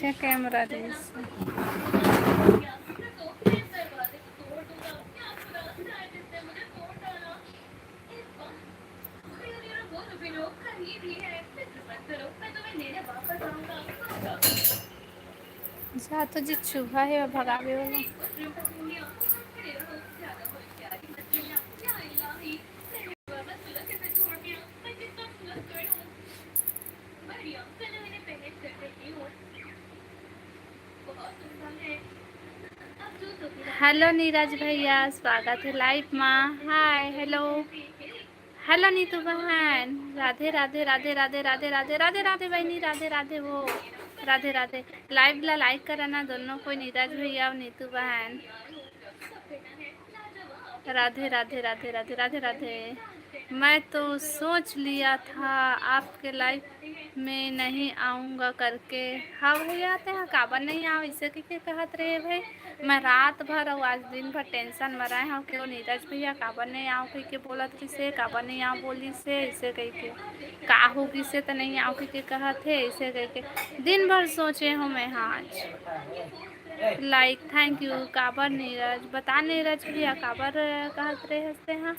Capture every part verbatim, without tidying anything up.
अच्छा, कैमरा रहिस। जा तो जी, चूहा हे भगावे वाला। हेलो नीरज भैया, स्वागत हे लाइव मा। हाय, हेलो, हेलो नीतू बहन, राधे राधे, राधे राधे, राधे राधे, राधे राधे बहिनी, राधे राधे हो, राधे राधे। लाइव ला लाइक करा ना दोनों कोई, नीरज भैया अउ नीतू बहन। राधे राधे, राधे राधे, राधे राधे। मैं तो सोच लिया था आपके लाइव में नहीं आऊँगा करके। हाँ भैया, तेहा काबर नहीं आव, इसे कहिके कहत रहे भाई। मैं रात भर अउ आज दिन भर टेंशन म रहे हव कि वो नीरज भैया काबर नहीं आव कहिके बोलत रहिसे, काबर नहीं आव बोलिसे, इसे कहिके। का हो गिसे त नहीं आव कहिके कहत हे, इसे कहिके दिन भर सोचे हव मैं। हाँ, आज लाइक, थैंक यू। काबर नीरज, बता नीरज भैया, काबर कहत रहे हस तेहा?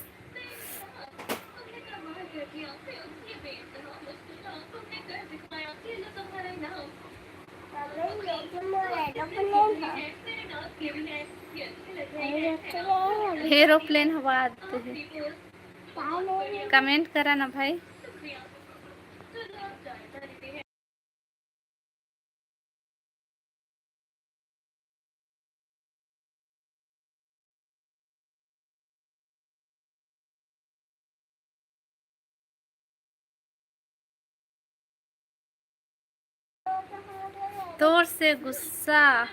एरोप्लेन हवा आते हैं। कमेंट करा ना भाई। तोर से गुस्सा,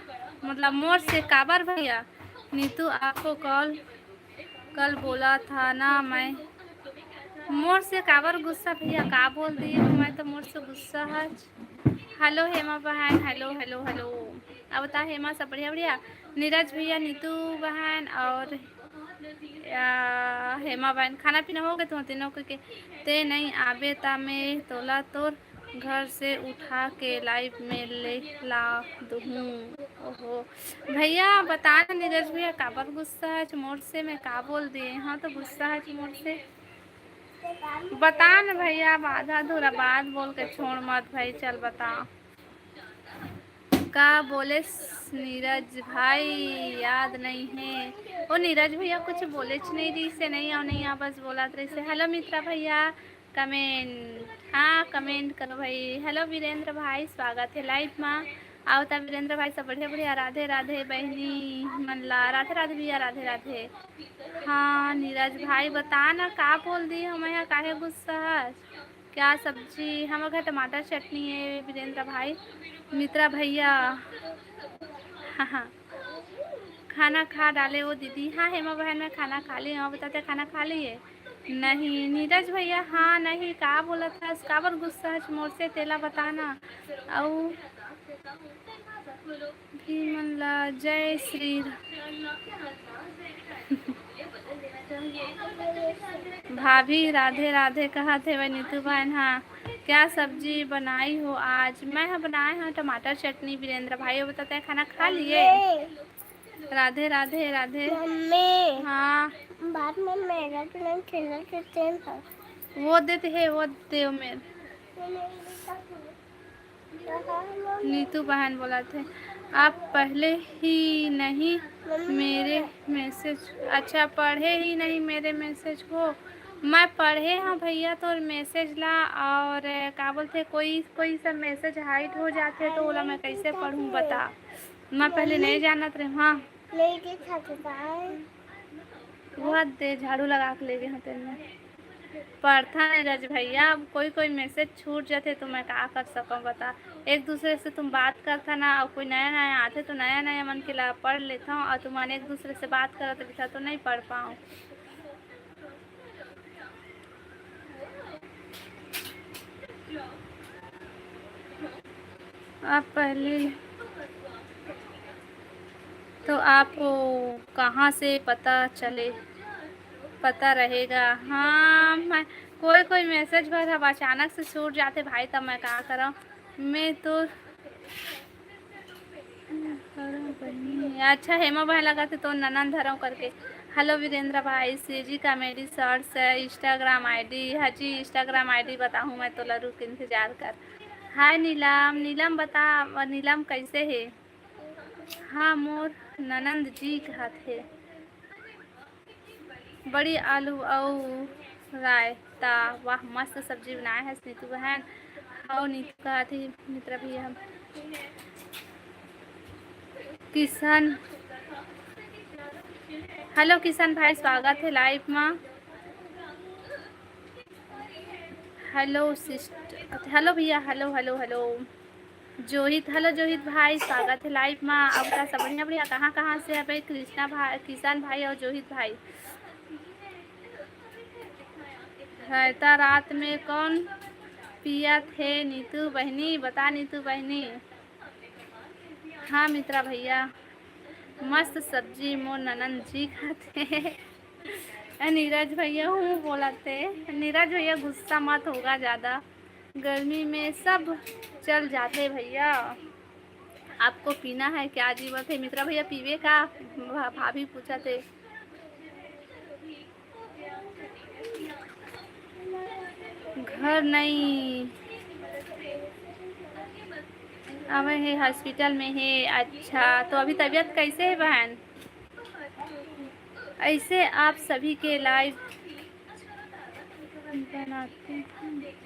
मतलब मोर से काबर भैया? नीतू, आपको कॉल कल बोला था ना मैं। मोर से काबर गुस्सा भैया, का बोल दिए हो? मैं तो मोर से गुस्सा है। हेलो हेमा बहन, हेलो, हेलो, हेलो। अब बता हेमा, सब बढ़िया, बढ़िया? नीरज भैया, नीतू बहन और या, हेमा बहन, खाना पीना हो गए तुम तीनों के? ते नहीं आबे ता मैं तोला तोर घर से उठा के लाइव में ले ला दूहूँ। ओहो भैया, बता ना नीरज भैया, काबर गुस्सा है मोर से? मैं का बोल दिए? हाँ, तो गुस्सा है मोर से। बता ना भैया, अब आधा अधूरा बात बोल के छोड़ मत भाई, चल बता। का बोलेस नीरज भाई, याद नहीं है। ओ नीरज भैया कुछ बोलेच नहीं रहिसे, नहीं आओ, नहीं आओ, बस बोलत रहिसे। हेलो मित्रा भैया, कमेंट, हाँ, कमेंट करो भाई। हेलो वीरेंद्र भाई, स्वागत है लाइव मा। आओ ता वीरेंद्र भाई, सब बढ़िया, बढ़िया। राधे राधे बहिनी मन ला, राधे राधे भैया, राधे राधे। हाँ नीरज भाई, बता ना, का बोल दी हम यहाँ, काहे गुस्सा है? क्या सब्जी? हमर घर टमाटर चटनी है वीरेंद्र भाई, मित्रा भैया। हाँ, हाँ। खाना खा डाले वो दीदी। हाँ हेमा बहन, मैं खाना खा ली हूँ। बता ते खाना खा लिए? नहीं नीरज भैया, हाँ नहीं, का बोलत हस, काबर गुस्सा हस मोर से, तेला बता ना। अउ भी मन ला जय श्री भाभी राधे राधे कहत हेवय नीतू बहन। हाँ, क्या सब्जी बनाई हो आज? मैं ह बनाए हव टमाटर चटनी। वीरेंद्र भाई, वो बता, तैं खाना खा लिए? राधे राधे राधे। मम्मी, हाँ। बाद में मेरा plan खेलना खेलते हैं। वो देते है, वो दे मेरे। नीतू बहन बोलत हे, आप पढ़े ही नहीं मेरे मैसेज। अच्छा, पढ़े ही नहीं मेरे मैसेज को। मैं पढ़े हव भैया तोर मैसेज ला, और का बोलथे, कोई कोई सब मैसेज हाइड हो जाथे तो ओला मैं कैसे पढ़ूं बता। मैं पहले नहीं जानत रहे। हाँ, वो दे झाड़ू लगा के ले गए हव तेन में। पढ़था नीरज भैया, अब कोई कोई मैसेज छूट जाथे तो मैं का कर सकव बता। एक दूसरे से तुम बात करथा ना, अउ कोई नया नया आथे तो नया नया मन के ला पढ़ लेथव, अउ तुमन एक दूसरे से बात करत रहिथा तो नहीं पढ़ पाव। आप पहले तो आपको कहाँ से पता चले, पता रहेगा। हाँ, मैं कोई कोई मैसेज भर अब अचानक से छूट जाथे भाई, तब मैं का करव। मैं तो अच्छा, हेमा बहन लगा थे तो ननंद हरव करके। हेलो वीरेंद्र भाई, सीजी कॉमेडी शॉर्ट्स है, Instagram ID। हाँ जी, Instagram ID बताहूँ मैं तोला, रुक, इंतजार कर। हाय नीलम, नीलम बता, नीलम कैसे है? हाँ, मोर ननंद जी कहत हे। बड़ी आलू अउ रायता। वाह, मस्त सब्जी बनाए हस नीतू बहन। हव नीतू कहत ही मित्रा भैया। किशन, हेलो किशन भाई, स्वागत है लाइव मा। हेलो सिस्टर, हेलो भैया, हेलो, हेलो, हेलो। जोहित, हेलो जोहित भाई, स्वागत है लाइव मा। अब का सब बढ़िया, बढ़िया, कहाँ, कहाँ से हवे कृष्णा भाई, किशन भाई और जोहित भाई? रायता रात में कौन पियत हे नीतू बहनी? बता नीतू बहनी। हाँ मित्रा भैया, मस्त सब्जी मोर ननंद जी खाथे। ए, नीरज भैया हूँ बोलत हे। नीरज भैया गुस्सा मत होगा ज़्यादा, गर्मी में सब चल जाथे भैया। आपको पीना है क्या जी? बोलत हे मित्रा भैया पीबे का? भा-, भाभी पूछत हे। घर नहीं आवे हे, हॉस्पिटल में हे। अच्छा, तो अभी तबीयत कैसे है बहन? ऐसे आप सभी के लाइव बनाते हैं।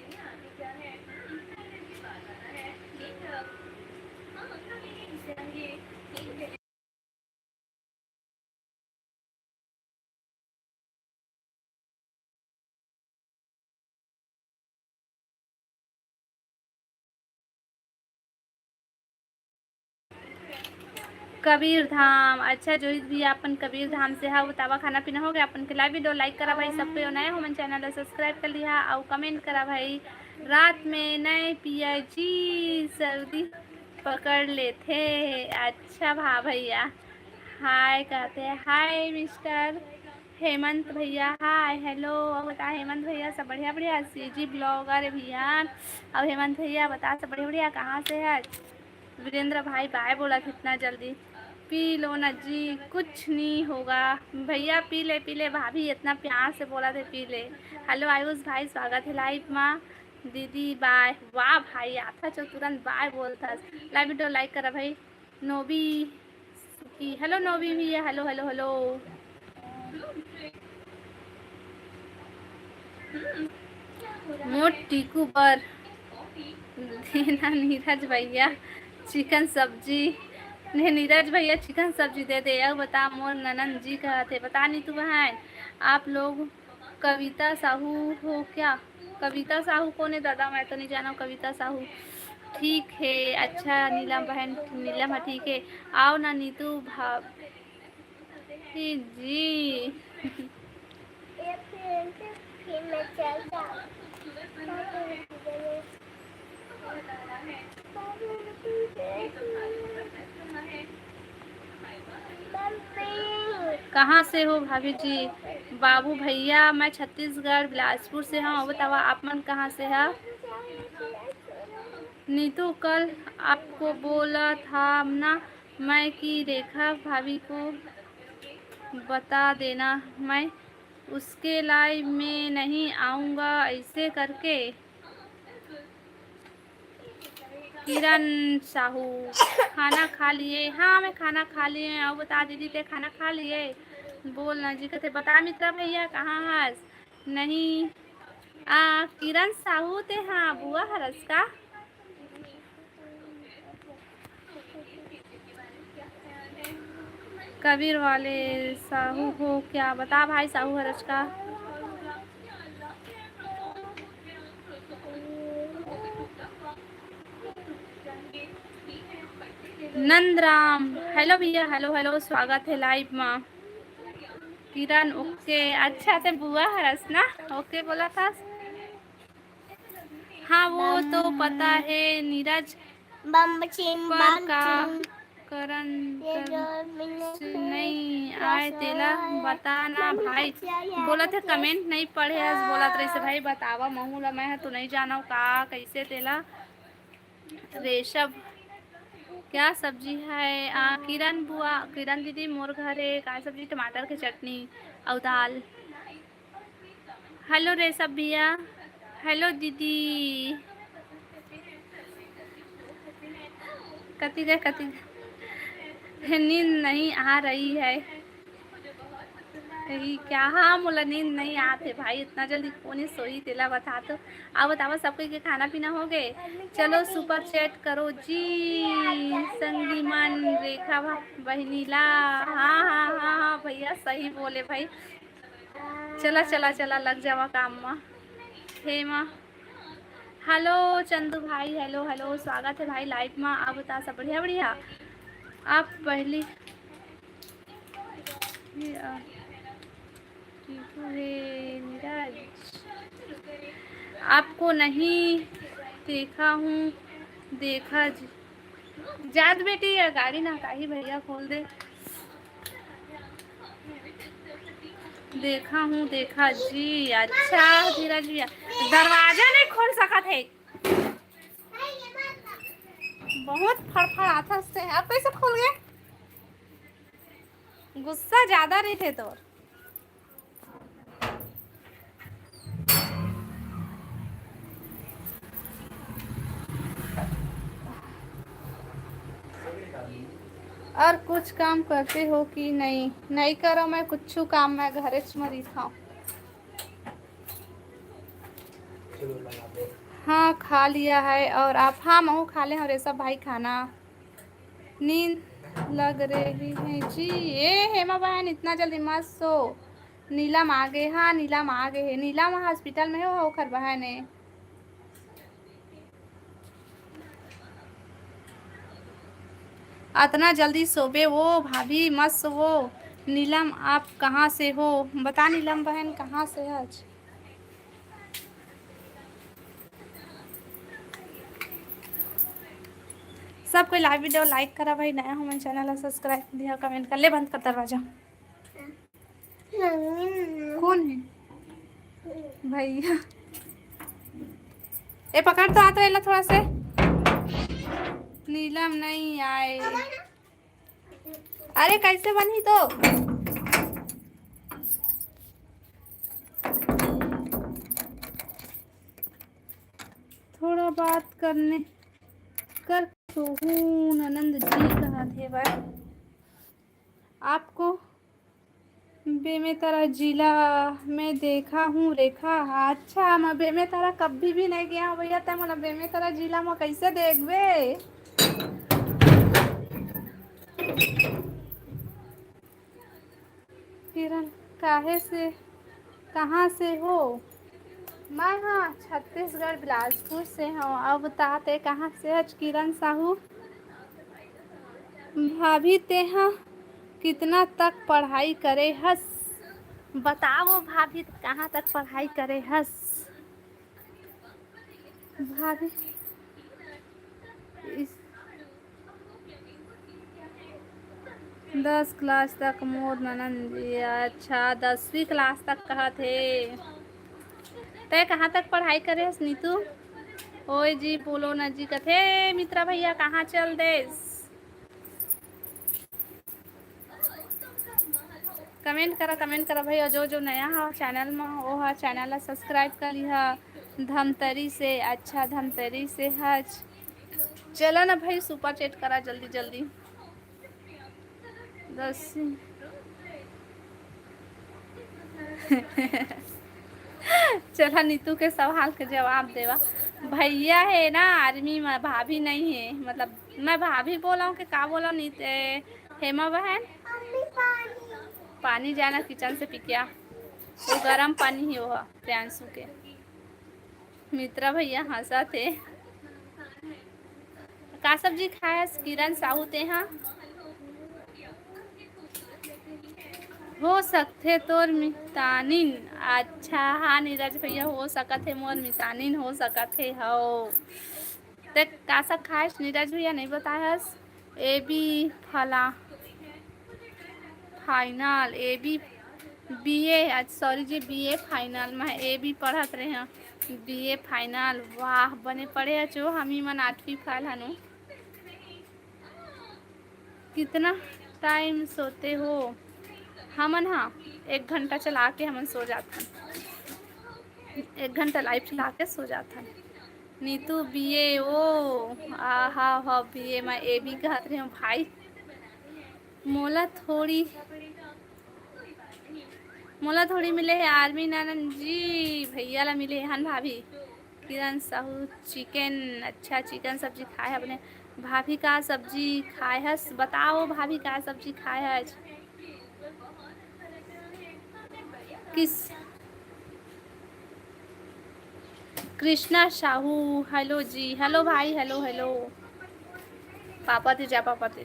कबीर धाम। अच्छा जोहित भी अपन कबीर धाम से हा। बतावा खाना पीना हो गया अपन के? लाइव वीडियो लाइक करा भाई, सब कोई नया हो मन चैनल ला सब्सक्राइब कर लिहा और कमेंट करा भाई। रात में नए पिया जी सर्दी पकड़ लेथे। अच्छा भा भैया हाय कहते, हाय मिस्टर हेमंत भैया, हाय, हेलो। और बता हेमंत भैया सब बढ़िया, बढ़िया? सीजी ब्लॉगर है भैया। अब हेमंत भैया बता सब बढ़िया, बढ़िया, कहाँ से है? वीरेंद्र भाई बाय बोला था इतना जल्दी। पी लो ना जी, कुछ नहीं होगा। भैया पी ले, पी ले, भाभी इतना प्यार से बोला थे पी ले। हेलो आयुष भाई, स्वागत है लाइव मा। दीदी बाय। वाह भाई, आता जो तुरंत बाय बोलता। लाइव वीडियो लाइक करा भाई। नोबी सुखी, हेलो नोबी भैया, हेलो, हेलो, हेलो। मोर टीकू बर देना नीरज भैया चिकन सब्जी। ने नीरज भैया चिकन सब्जी दे दे। अब बता मोर ननंद जी कहत हे, बता नीतू बहन, आप लोग कविता साहू हो क्या? कविता साहू कौन है दादा? मैं तो नहीं जाना कविता साहू। ठीक है, अच्छा नीलम बहन, नीलम है, ठीक है। आओ ना नीतू भाभी जी। कहाँ से हो भाभी जी? बाबू भैया, मैं छत्तीसगढ़ बिलासपुर से हूँ। बतावा आप मन कहाँ से है? नीतू कल आपको बोला था ना मैं कि रेखा भाभी को बता देना, मैं उसके लाइव में नहीं आऊँगा ऐसे करके। किरण साहू, खाना खा लिए? हाँ, मैं खाना खा लिए। और बता दीदी, ते खाना खा लिए? बोल ना जी, कहते बता मित्रा भैया, कहाँ हस? नहीं, आ, किरण साहू ते हाँ, बुआ हरस का? कबीर वाले साहू हो क्या? बता भाई, साहू हरस का। नंदराम, हेलो भैया, हेलो, हेलो, स्वागत है लाइव मा। किरण, ओके, अच्छा, ते बुआ हरस ना, ओके बोला था। हाँ, वो तो पता है, नीरज। बम चिम, पर बम का चिम। करन ये कर जो मिलने से से नहीं आए, तेला बता ना भाई। बोला थे कमेंट नहीं पढ़े हस, बोला तो रहिसे भाई, बतावा महू ला, मैं ह तो नहीं जानव का, कैसे तेला। रेशब क्या सब्जी है? आ, किरण बुआ, किरण दीदी, मोर घर है, का सब्जी? टमाटर के चटनी और दाल। हेलो रेशम भैया, हेलो दीदी। कति गए, कति गए? नींद नहीं आ रही है। कही क्या? हाँ, मोला नींद नहीं आत हे भाई, इतना जल्दी कोने सोई, तेला बता तो। अब बतावा, सब कोई के खाना पीना हो गए? चलो सुपर चैट करो जी। संगी मन, रेखा भा-, बहिनी ला। हाँ, हाँ, हाँ, हाँ, भैया सही बोले भाई। चला, चला, चला, लग जावा काम मा। हे मा। हेलो चंदू भाई, हेलो, हेलो, स्वागत है भाई लाइव मा। आप बता, सब बढ़िया, बढ़िया? आप पहली, ये, आ, ठीक है नीरज, आपको नहीं देखा हूँ, देखा जी। जात बेटी, ये गाड़ी ना काही भैया खोल दे। देखा हूँ, देखा जी। अच्छा धीरज भैया, दरवाजा नहीं खोल सकत है, बहुत फड़फड़ाथस ते। अब कैसे खोल गए? गुस्सा ज्यादा रहिथे तोर। और कुछ काम करते हो कि नहीं? नहीं करो, मैं कुछ काम, मैं घरेच म रहिथव। हाँ, खा लिया है। और आप? हाँ, महू खा ले हव रेशम भाई खाना। नींद लग रही है जी। ए हेमा बहन, इतना जल्दी मत सो। नीलम आ गए। हाँ, नीलम आ गए है। नीलम हॉस्पिटल में हो, ओखर बहन है। अतना जल्दी सोबे वो भाभी, मत सोवो। नीलम, आप कहाँ से हो? बता नीलम बहन, कहाँ से हच? सब कोई लाइव वीडियो लाइक करा भाई, नया हो मन चैनल ला सब्सक्राइब कर दिया, कमेंट कर ले, बंद कर दरवाजा। कौन है? भैया। ए, पकड़ तो, आ तो एला थोड़ा से। नीलम नहीं आए। अरे, कैसे बनी तो? थोड़ा बात करने कर तो हूँ, ननंद जी कहा थे भाई। आपको बेमेतरा जिला में देखा हूँ रेखा। अच्छा, मैं बेमेतरा कभी भी नहीं गया हूँ भैया, तै मोला बेमेतरा जिला में कैसे देखबे? किरण, काहे से, कहाँ से हो? मैं हाँ छत्तीसगढ़ बिलासपुर से हूँ। अब बता, ते कहाँ से हच किरण साहू? भाभी, तेहा कितना तक पढ़ाई करे हस? बताओ भाभी, कहाँ तक पढ़ाई करे हस? भाभी, इस दस क्लास तक मोर ननद जी। अच्छा, दसवीं क्लास तक कहत हे। तै कहाँ तक पढ़ाई करे हस नीतू? ओए जी, बोलो न जी, कथे मित्रा भैया कहाँ चल देस? कमेंट करा, कमेंट करा भाई, और जो जो नया हा चैनल में, वो हा चैनल ला सब्सक्राइब कर लिहा। धमतरी से, अच्छा धमतरी से हच। चला ना भाई, सुपर चैट करा जल्दी जल्दी। दस। चला नीतू के सवाल के जवाब देवा। भैया है ना आर्मी में, भाभी नहीं है, मतलब मैं भाभी बोला हूँ कि का बोला नीत-, ए, हेमा बहन? पानी जाना किचन से पी के आ। वो गरम पानी ही वो है, प्रियांशु के। मित्रा भैया हंसत हे। का सब्जी खायस किरण साहू तेहा? हो सकथे तोर मितानिन। अच्छा, हाँ नीरज भैया, हो सकत हे मोर मितानिन, हो सकत हे। हव, ते का सब खायस नीरज भैया, नहीं बतायस? एबी फला फाइनल, एबी, बीए, आज सॉरी जी, बीए फाइनल में एबी पढ़त रहे हैं, बीए फाइनल। वाह, बने पढ़े हचो, हमी मन आठवीं फेल हनु। कितना टाइम सोते हो? हमन हा एक घंटा चला के हमन सो जाथन, एक घंटा लाइव चला के सो जाथन। नीतू बीए ओ, आहा हा, बीए में एबी कहत रहे भाई। मोला थोड़ी मोला थोड़ी मिले हे आर्मी ननन जी, भैया ला मिले हन भाभी। किरण साहू चिकन, अच्छा चिकन सब्जी खाए हस अपने। भाभी का सब्जी खाए हस, बताओ भाभी का सब्जी खाए हस। किस कृष्णा साहू, हेलो जी, हेलो भाई, हेलो हेलो। पापा ती जा, पापा ती।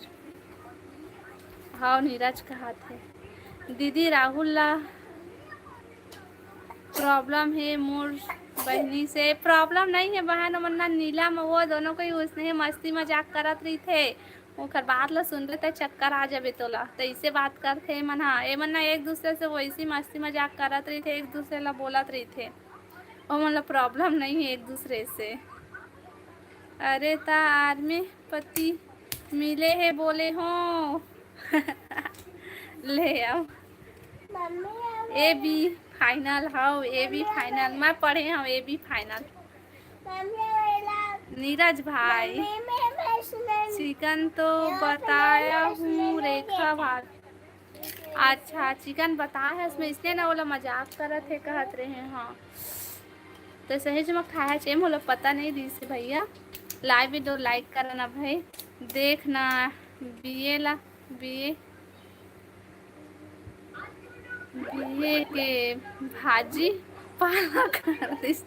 हाँ, नीरज कहा थे दीदी राहुल ला प्रॉब्लम हे मोर बहनी से। प्रॉब्लम नहीं है बहन, मन्ना नीलम वो दोनों कोई उसने मस्ती मजाक करत रही थे। ओकर बात ला सुन ले त चक्कर आ जाबे तोला, त इसे बात करथे मन हा। ए मन ना एक दूसरे से वैसी मस्ती मजाक करत रही थे, एक दूसरे ला बोलत रही थे। ओ मन ला प्रॉब्लम नहीं है एक दूसरे से। अरे ता आर्मी पति मिले हे बोले हो। ले आओ। ए बी फाइनल हव, ए बी फाइनल। मैं पढ़े हव ए बी फाइनल। नीरज भाई, चिकन तो बताया हूँ रेखा भाभी। अच्छा, चिकन बताए हस, मैं इसने ना ओला मजाक करत हे कहत रहे। हाँ, तो सही में खाए हे, मोला पता नहीं दिस भैया। लाइव वीडियो लाइक करना भाई, देखना बीए ला, बीए बीए के भाजी पालक कर दिस।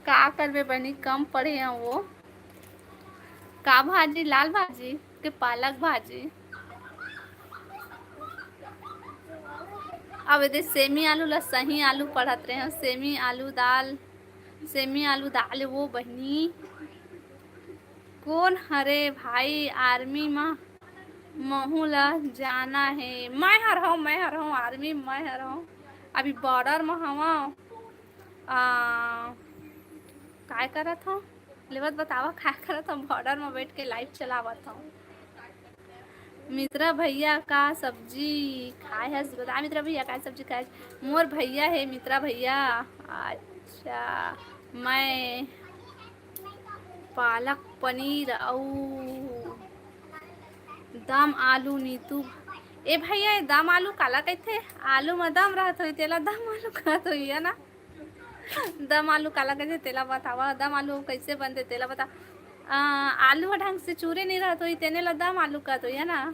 का करबे बनी, कम पढ़े हैं वो। का भाजी? लाल भाजी के पालक भाजी। अब एदे सेमी आलू ला सही आलू पढ़त रहे हैं, सेमी आलू दाल, सेमी आलू दाल वो बहिनी। कौन हरे भाई आर्मी मा? महू ला जाना है। मैं हर हूँ, मैं हर हूँ आर्मी, मैं हर हूँ। अभी बॉर्डर मा हवा। आ, काय करत हूँ? लेवत बतावा काय करत हूँ? बॉर्डर मा बैठ के लाइव चलावत हूँ। मित्रा भैया का सब्जी खाए हस? बता मित्रा भैया का सब्जी खाए हस? मोर भैया है मित्रा भैया। अच्छा, मैं पालक पनीर अउ दम आलू नीतू। ए भैया, ये दम आलू काला कहिथे? आलू म दम रहत होही, तेला दम आलू कहत होही, है ना? दम आलू काला कहिथे, तेला बतावा। दम आलू कइसे बनथे, तेला बता। आ, आलू ह ढंग से चूरे नइ रहत होही, तेने ला दम आलू कहत होही, है ना?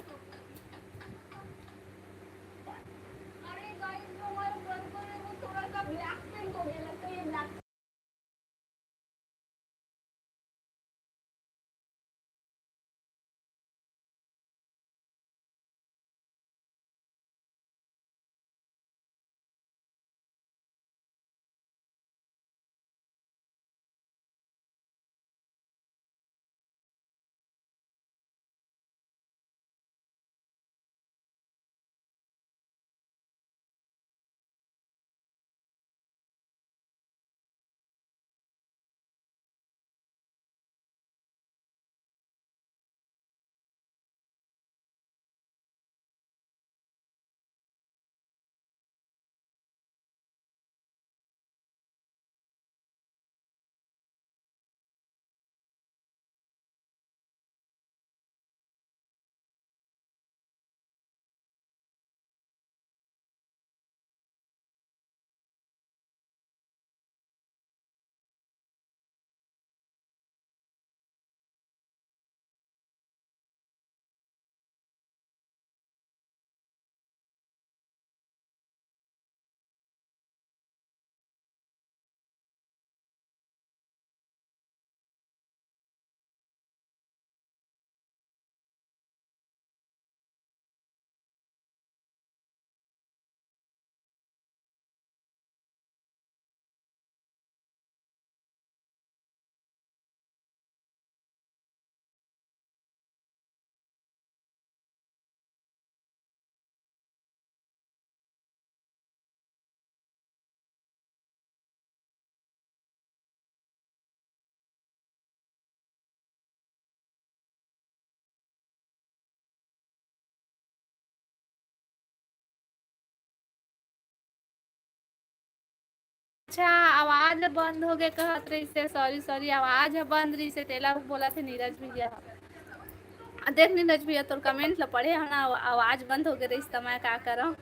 अच्छा, आवाज बंद हो गए कहत रहिसे, sorry, sorry, आवाज ह बंद रहिसे, तेला बोलत हे नीरज भैया। आ, देख नीरज भैया, तोर comment ल पढ़े हन ना, आव-, आवाज बंद हो गए रहिस त मैं का करव?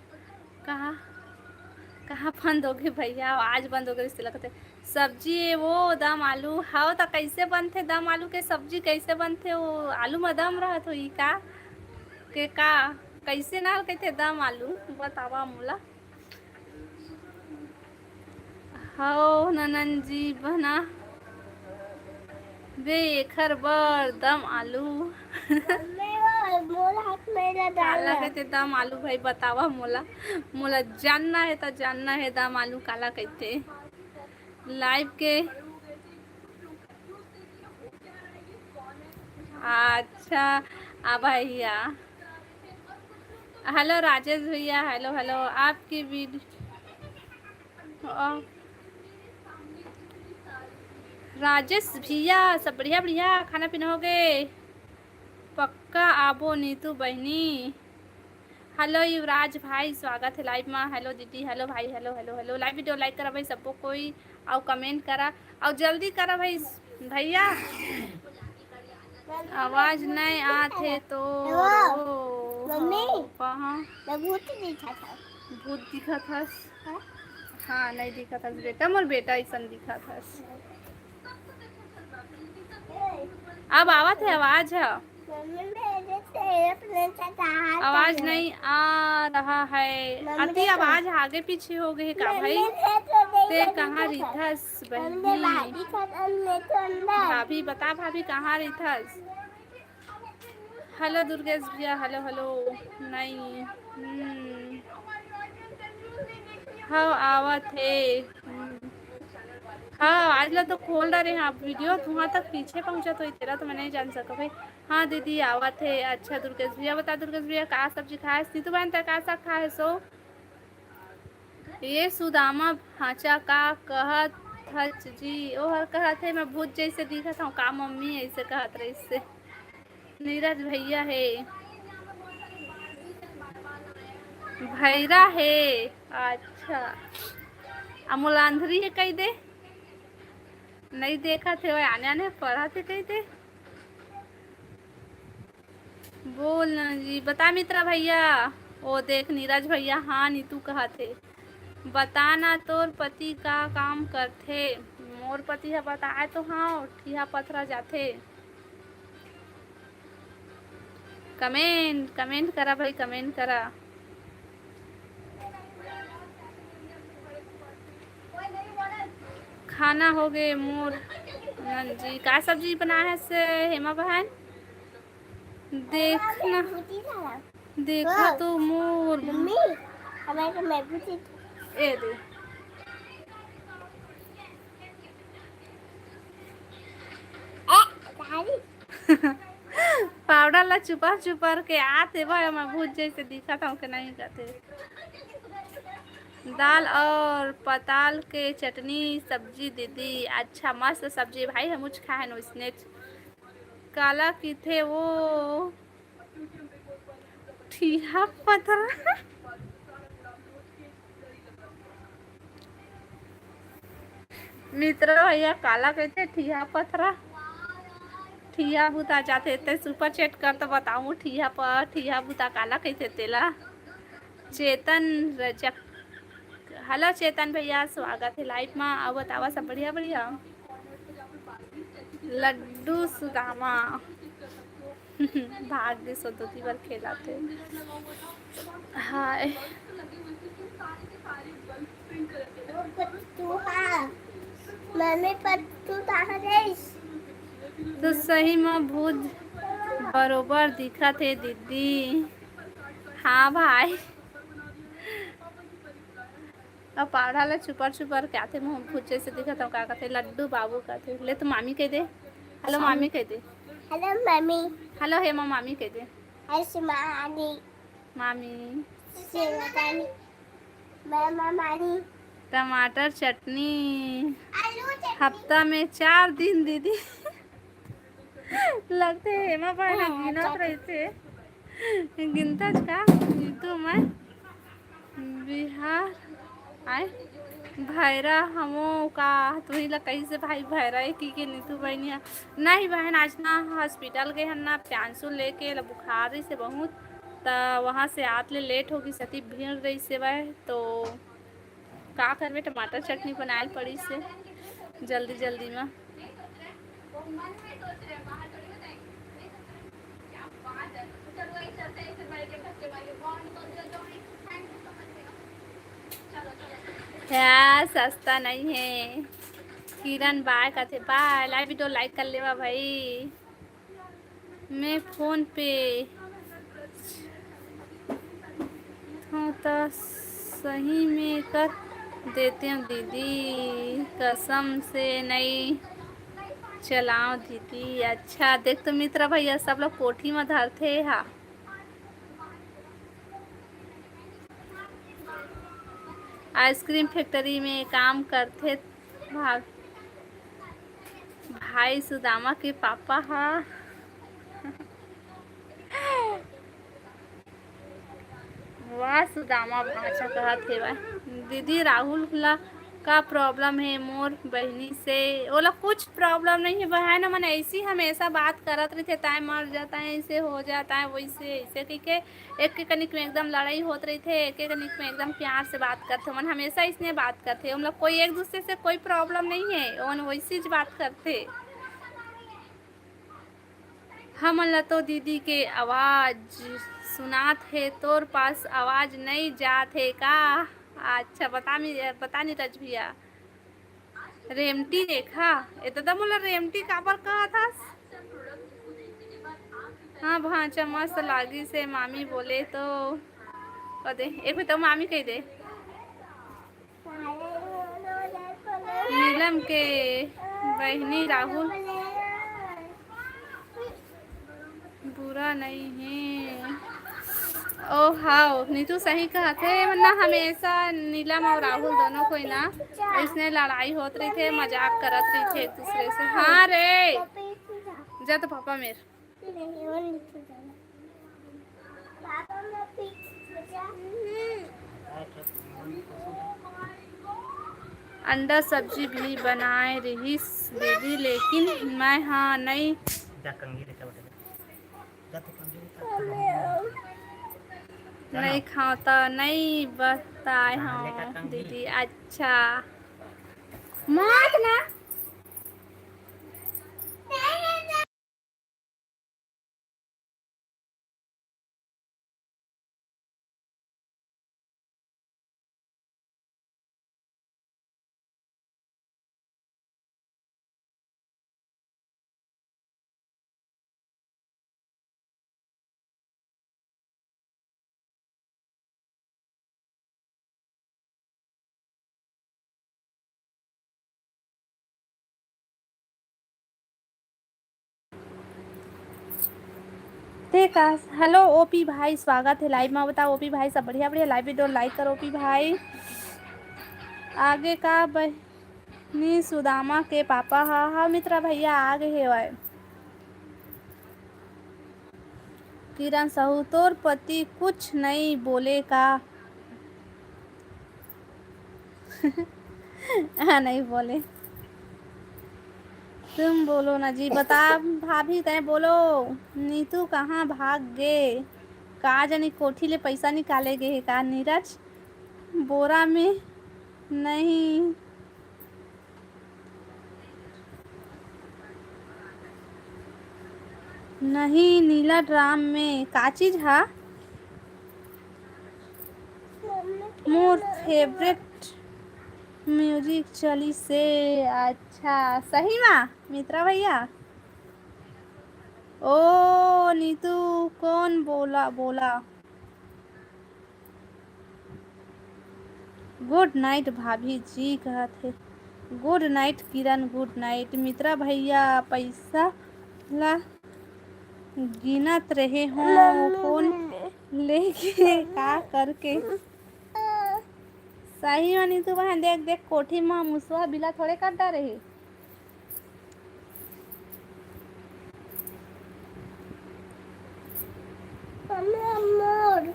कहाँ, कहाँ बंद हो गए भैया? आवाज बंद हो गए रहिस तेला कथे, सब्जी ए वो दम आलू। हव त कैसे बनथे दम आलू के सब्जी? कैसे बनथे? वो आलू म दम रहत होही का? के का? कैसे ना कहिथे दम आलू? बतावा मोला। हव ननन जी बना बे एखर बर दम आलू। मम्मी, वो मोर हाथ में ना काला डालना। कहिथे दम आलू भाई, बतावा मोला, मोला जानना हे त जानना हे दम आलू काला कहिथे। Live के अच्छा, आ भैया, hello राजेश भैया, hello, hello, आपकी वीड-, अ, राजेश भैया, सब बढ़िया, बढ़िया, खाना पीना हो गए? पक्का आबो नीतू बहिनी। Hello युवराज भाई, स्वागत हे live मा। Hello दीदी, hello भाई, hello, hello, hello। Live video like करा भाई सबको कोई, अउ comment करा, अउ जल्दी करा भाई। भैया, आवाज नहीं आत हे तो मम्मी, रो। कहाँ? मैं भूत दिखा था। भूत दिखत हस? हाँ? हाँ, नहीं दिखत हस बेटा, मोर बेटा ऐसन दिखत हस। अब आवत हे आवाज ह? मम्मी, मेरे से अपने साथ हाथ आवाज लगा। नहीं आ रहा है। मम्मी अति देखो। आवाज आगे पीछे हो गए का मम्मी भाई? देखो, देखो, ते देखो, कहाँ देखो। रिथस मम्मी बहिनी? भाभी खत्म नहीं तो अंदर। भाभी बता, भाभी कहाँ रिथस? Hello दुर्गेश भैया, hello, hello। नहीं, हम्म। हाँ, आवत हे। हम्म। हाँ, आज ला तो खोल डारे हैं आप video, तुहाँ तक पीछे पहुँचा तो तेला तो मैं नहीं जान सका भाई। हाँ दीदी, आवत हे। अच्छा दुर्गेश भैया, बता दुर्गेश भैया, का सब्जी खाए? नीतू बहन, तै का साग खाए सो? ये सुदामा भांचा का कहत हच जी? ओहर कहत हे, मैं भूत जैसे दिखत हूँ का मम्मी? ऐसे कहत रहिस हे। नीरज भैया हे, भैरा हे। अच्छा, अ मोला अंधरी हे कहि दे, नहीं देखत हे, आने आने पढ़त हे कहि दे। बोल ना जी, बता मित्रा भैया। ओ देख नीरज भैया, हाँ नीतू कहत हे, बता ना तोर पति का काम करथे? मोर पति ह बताए तो हाँ, ठिहा पथरा जाथे। Comment, comment करा भाई, comment करा। खाना हो गए मोर नंजी। का सब्जी बनाए हस हेमा बहन? देखना, देखा तो मोर मम्मी, हमारे को मैं पूछी। ए दे। ए, तारी। पाउडर ला चुपर चुपर के आते भाई, मैं भूत जैसे दिखत हूँ कि नहीं कहते। दाल और पताल के चटनी सब्जी दीदी। अच्छा, मस्त सब्जी भाई, हम कुछ खाए न उसने। काला किथे वो ठिहा पथरा। मित्र भैया, काला कहिथे ठिहा पथरा? ठिहा बुता जाथे ते super chat कर तो बताऊँ, ठिहा प-, ठिहा बुता काला कहिथे तेला? चेतन रजक, hello चेतन भैया, स्वागत हे live मा। अउ बतावा, सब बढ़िया, बढ़िया? लड्डू सुदामा। भाग दे सो तो तीबर खेलाथे। हाय। पत्तू हा। मम्मी पत्तू कहाँ गइस? तो सही म भूत बरोबर दिखत हे दीदी। हाँ भाई। अब पाढ़ा ला चुपर चुपर के आथे, मुँह भूत जैसे दिखत हूँ, का कहते, लड्डू बाबू कहते। ले तो मामी कह दे, hello मामी कह दे। Hello मामी। Hello हेमा मामी कह दे। Hello मामी। मामी। सेवा मामी। मामा मामी। टमाटर चटनी। आलू चटनी। हफ्ता में चार दिन दीदी। लगथे हेमा भाई ना हाँ, गिनत चार। रहिथे। गिनता का? नीतू मैं बिहार आए। भैरा हमो का, तुही ला कहिसे भाई भैरा ए कि के नीतू बहिनी ह। नहीं बहन, आज ना हॉस्पिटल गए हन ना, प्यांशु लेके ला बुखार रहिसे बहुत, त वहाँ से आत ले लेट हो गई, सती भीड़ रहिसे वह, तो का करबे, टमाटर चटनी बनाए ल पड़िसे जल्दी जल्दी में। यार, सस्ता नहीं है। किरण बाय कथे, बाय। लाइव वीडियो लाइक कर लेवा भाई। मैं फोन पे हूँ तो सही में कर देते हो दीदी, कसम से नहीं चलाओ दीदी। अच्छा, देख तो मित्रा भैया, सब लोग कोठी में धरथे हा। आइसक्रीम फैक्ट्री में काम करथे भा-, भाई सुदामा के पापा हा। वाह सुदामा भांचा कहत हेवय। दीदी राहुल ला का प्रॉब्लम है मोर बहिनी से? ओला कुछ प्रॉब्लम नहीं है बहन, मन ऐसी हमेशा बात करत रहिथे, ताय मर जाता है, ऐसे हो जाता है, वैसे ऐसे कहिके एक के कनिक में एकदम लड़ाई होत रहिथे, एक के कनिक में एकदम प्यार से बात करथे। मन हमेशा इसने बात करथे, ओमन ला कोई एक दूसरे से कोई प्रॉब्लम नहीं है, ओमन वैसी ज बात करथे। हमन ला तो दीदी के आवाज सुनात हे, तोर पास आवाज नई जात हे का? अच्छा, बता नी, बता नीरज भैया। रेमटी रेखा, ए दादा मोला रेमटी काबर कहत हस? हाँ भांचा, मस्त लागिस हे मामी बोले तो। कह दे, एक भी तो मामी कह दे। नीलम के बहिनी राहुल बुरा नहीं है। ओ हाव, नीतू सही कहत हे, वरना हमेशा नीलम और राहुल दोनों कोई ना इसने लड़ाई होत रहिथे, मजाक करत रहिथे एक दूसरे से। हाँ रे, जा तो पापा मेर। अंडा सब्जी भी बनाए रिहिस दीदी, लेकिन मैं हा नई, नई खाव त नई बताए हव दीदी। अच्छा, मत ना। ते का, हेलो ओपी भाई, स्वागत है लाइव में। बताओ ओपी भाई, सब बढ़िया? बढ़िया। लाइव वीडियो लाइक करो ओपी भाई। आगे का बहिनी सुदामा के पापा हा, हा मित्रा भैया आ गए हेवय। किरण साहू, तोर पति कुछ नहीं बोले का? हाँ, नहीं बोले। तुम बोलो ना जी, बता भाभी, तय बोलो। नीतू कहाँ भाग गे? का जानी कोठी ले पैसा निकाले गे हे का? नीरज बोरा में नहीं, नहीं, नीला ड्राम में का चीज हा? मोर फेवरेट म्यूजिक चली से। अच्छा, सही मा मित्रा भैया? ओ नीतू, कौन बोला, बोला? गुड नाइट भाभी जी कहत हे। गुड नाइट किरण, गुड नाइट। मित्रा भैया, पैसा ला गिनत रहे हो, कौन लेके का करके। सही हो नीतू बहन, देख देख कोठी मा मुसवा बिला थोड़े काट डारे हे।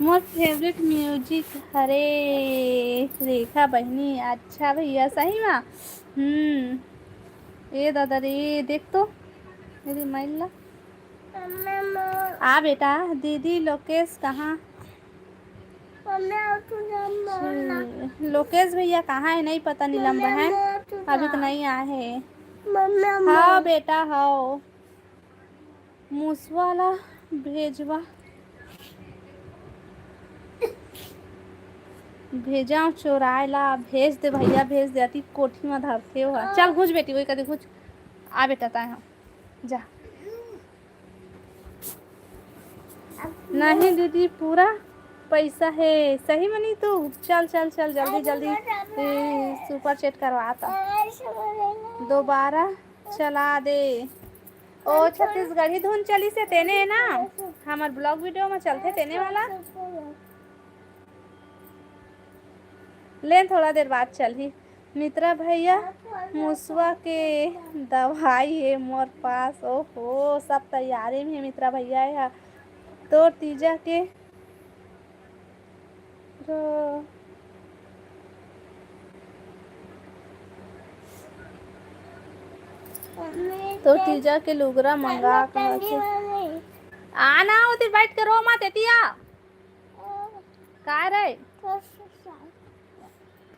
मोर favourite music हरे रेखा बहिनी। अच्छा भैया, सही मा? हम्म। ए दादा रे, देख तो मेरी माइल ला। आ बेटा, दीदी लोकेश कहाँ? लोकेश भैया कहाँ है, नहीं पता, नीलम बहन अभी तो नहीं आए है। हाँ बेटा, हाँ। मुसवा ला भेजवा, भेजा चोराए ला, भेज दे भैया, भेज दे। अति कोठी में धरथे ओहा। चल घुस बेटी, वही कदे घुस। आ बेटा, ताए हाँ, जा। नहीं दीदी, पूरा पैसा है सही मनी तू। चल चल चल, जल्दी जल्दी super chat करवा ता। दोबारा चला दे। ओ छत्तीसगढ़ी धुन चली से तेने ना, हमर vlog video में चलते तेने वाला। लेन थोड़ा देर बाद चलही। मित्रा भैया, मुसवा के दवाई है मोर पास। ओहो, सब तैयारी में है मित्रा भैया। यह तोर तीजा के रो-, तोर तीजा के लुगरा मंगा कहत हे। आना, उधर बैठ के रो मत, एतिया। का रे?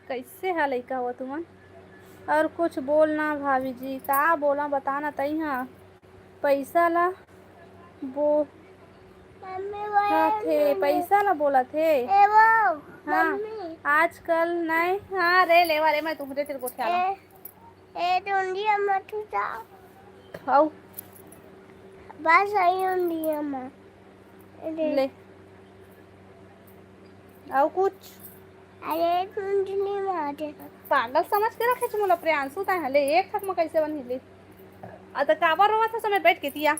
कैसे हा लइका हो तुमन? और कुछ बोलना भाभी जी, का बोला बताना तई हा। पैसा ला बो-, मम्मी, वो हाँ थे, मम्मी। पैसा ला बोला थे। ए वो, हाँ, मम्मी। आजकल नहीं, हाँ रे, लेवा रे, मैं तुम्हरे तेरे को ख्याल ए, ए, टुंडी अम्मा, तू जा। खाओ। बस आई टुंडी अम्मा। ले। अउ कुछ? अरे, टुंडी नहीं मारे। पागल समझ के रखे छ मोला प्रियांशु, ताय हले एक ठक म कैसे बनही ले। आ त काबर रोवत ह समय बैठ के तिया?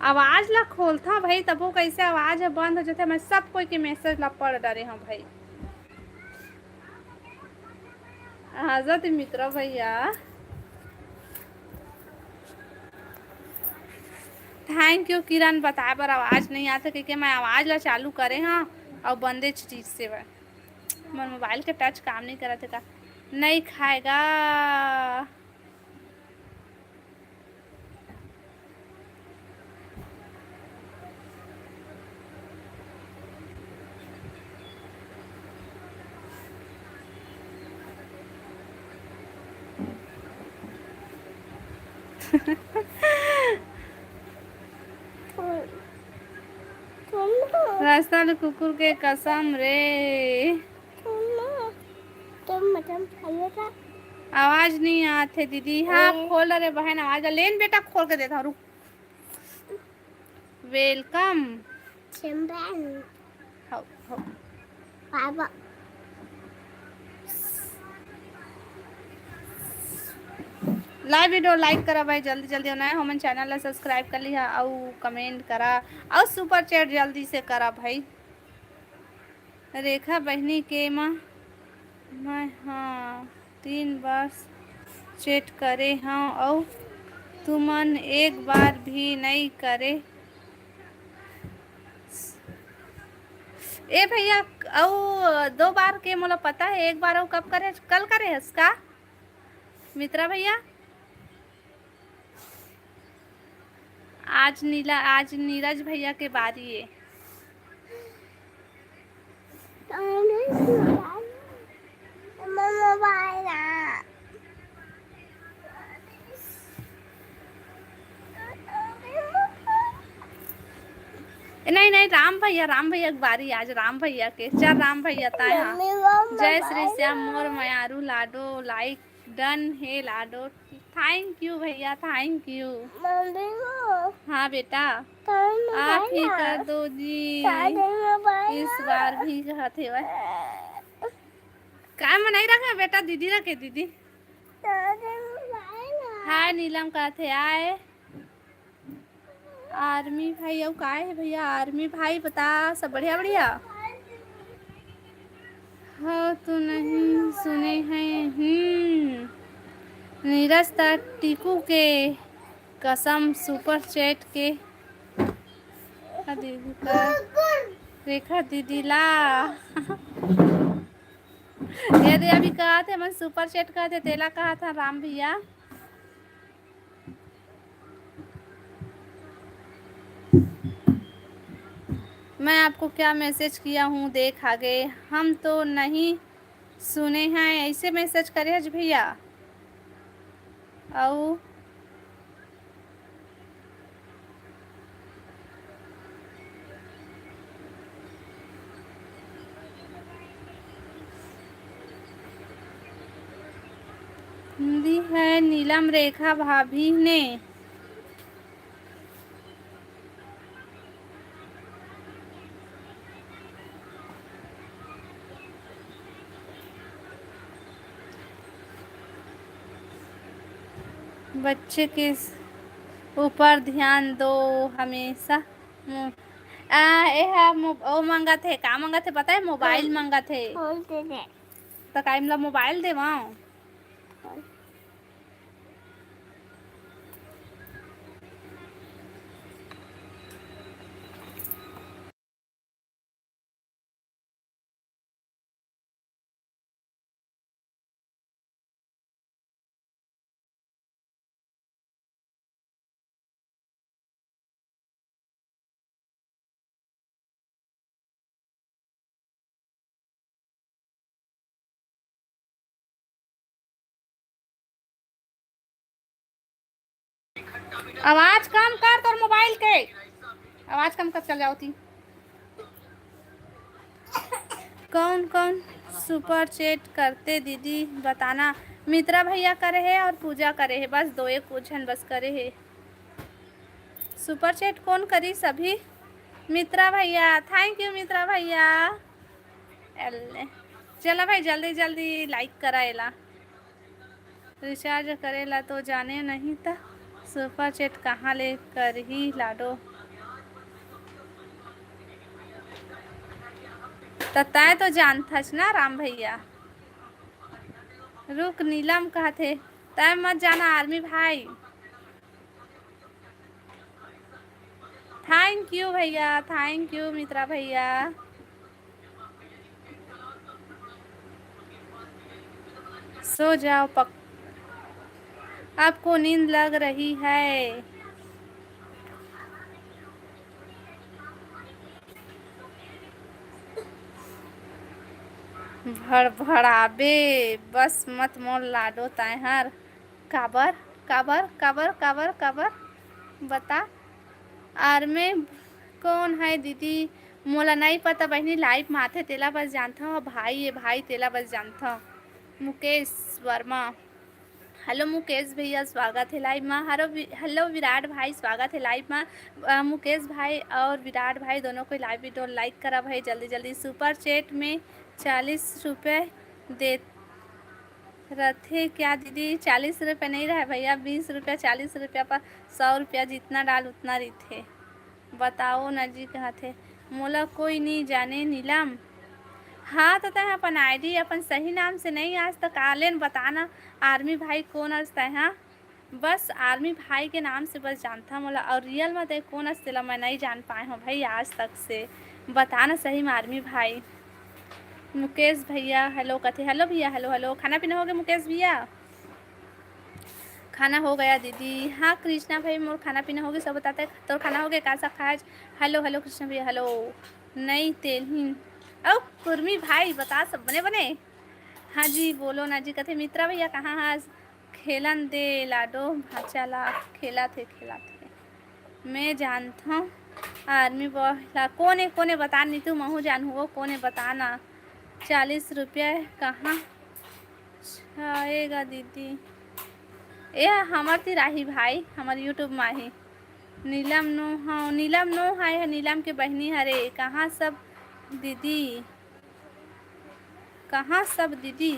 आवाज ला खोलथा भाई, तभो कैसे आवाज ह बंद हो जाथे। मैं सब कोई के message ला पढ़ डरे हूँ भाई। आजा ते मित्रा भैया। Thank you किरण, बताए बर आवाज नहीं आथे कहिके मैं आवाज ला चालू करे हाँ, अउ बंदे चीज से बर मोर mobile के touch काम नहीं करत हे का? नहीं खाएगा। रास्ता ले कुकुर के कसम रे। आवाज नहीं आत हे दीदी। हाँ, ए। खोल रे बहन, आवाज आ। लेन बेटा, खोल के देता हूँ, रुक। Welcome। सिमरन। हो, हो। बाबा। Live video like करा भाई जल्दी जल्दी, नया हो मन channel ला subscribe कर लिहा, अउ comment करा, अउ super chat जल्दी से करा भाई। रेखा बहिनी के म मैं, हाँ, तीन बार chat करे हव, अउ तुमन एक बार भी नई करे। ए भैया, अउ दो बार के मोला पता है, एक बार अउ कब करे, कल करे हस का मित्रा भैया? आज नीला, आज नीरज भैया के बारी है। नहीं, नहीं, राम भैया, राम भैया के बारी आज, राम भैया के। चल राम भैया, ताय हाँ। जय श्री श्याम, मोर मयारू लाडो, like done हे लाडो। Thank you भैया, thank you। हाँ बेटा, आप ही कर दो जी, इस बार भी कहत हेवय। काय मनाई रखे बेटा, दीदी रखे, दीदी। हाय नीलम कहत हे, आय। आर्मी भाई, अउ काय हे भैया? आर्मी भाई बता, सब बढ़िया, बढ़िया? हाँ, तो नहीं सुने हैं। हम्म, नीरज त टीकू के कसम super chat के। आ दीदी का रेखा दीदी ला। ये दे अभी कहा थे, मन super chat कहा थे, तेला कहा था राम भैया। मैं आपको क्या message किया हूँ, देख आगे, हम तो नहीं सुने हैं, ऐसे message करे हज भैया। अउ हिंदी है नीलम रेखा भाभी ने। बच्चे के ऊपर ध्यान दो हमेशा। मो-, आ, ए हा मो-, ओ मंगत हे, का मंगत हे पता है? मोबाइल मंगत हे। फोन दे दे। त का इमला मोबाइल देवां? आवाज कम कर तोर मोबाइल के, आवाज कम कर, चल जाओ ती। कौन कौन super chat करते दीदी बताना? मित्रा भैया करे हे और पूजा करे हे, बस दो एक झन बस करे हे। Super chat कौन करी सभी? मित्रा भैया, thank you मित्रा भैया। एल्ले। चला भाई, जल्दी जल्दी like करा एला। Recharge करे ला तो जाने नहीं त super chat कहाँ ले करही लाडो। त तैं तो जानथस ना राम भैया। रुक, नीलम कहत हे, तैं मत जाना आर्मी भाई। Thank you भैया, thank you मित्रा भैया। सो जाओ पक-, आपको नींद लग रही है। भड़भड़ाबे बस मत मोर लाडो तैंहर। काबर, काबर, काबर, काबर, काबर? बता। आर्मी कौन है दीदी? मोला नहीं पता बहिनी, live में आथे तेला बस जानथव। भाई ये भाई, तेला बस जानथव। मुकेश वर्मा। Hello मुकेश भैया, स्वागत है live में। Hello वि-, hello विराट भाई, स्वागत है live में। अ, मुकेश भाई और विराट भाई दोनों को live video like करा भाई जल्दी जल्दी। Super chat में चालीस रुपये दे, रथे क्या दीदी? चालीस रुपया नहीं रहे भैया, बीस रुपया, चालीस रुपया पर सौ रुपया जितना डाल उतना रहिथे। बताओ ना जी, कहत हे मोला कोई नहीं जाने नीलम। हाँ, तो तैं अपन आईडी अपन सही नाम से नहीं आज तक आलेन बताना। आर्मी भाई कोन अस तैं? हाँ, बस आर्मी भाई के नाम से बस जानता मोला, और रियल में तैं कोन अस तेला मैं नहीं जान पाए हूँ भाई आज तक से। बताना सही में आर्मी भाई। मुकेश भैया हेलो कथे, हेलो भैया, हेलो हेलो। खाना पीना हो गया मुकेश भैया? खाना हो गया दीदी। हाँ कृष्णा भाई, मोर खाना पीना हो गया, सब बताते। तोर खाना हो गया, का सा खाए? हेलो हेलो कृष्णा भैया, हेलो। नई तेलहिन। ओ कुर्मी भाई, बता सब बने बने? हाँ जी, बोलो ना जी। कथे मित्रा भैया कहाँ हस? खेलन दे लाडो भांचा ला, खेला थे, खेला थे। मैं जानथों आर्मी बॉय ला। कोने, कोने बता नीतू, महू जानहूँ वो कोने बता ना। चालीस रुपया कहाँ छाएगा दीदी? ए हमर तिर आही भाई, हमर YouTube में आही। नीलम नो, हाँ, नीलम नो हाय है, नीलम के बहिनी हरे। कहाँ सब दीदी? कहाँ सब दीदी?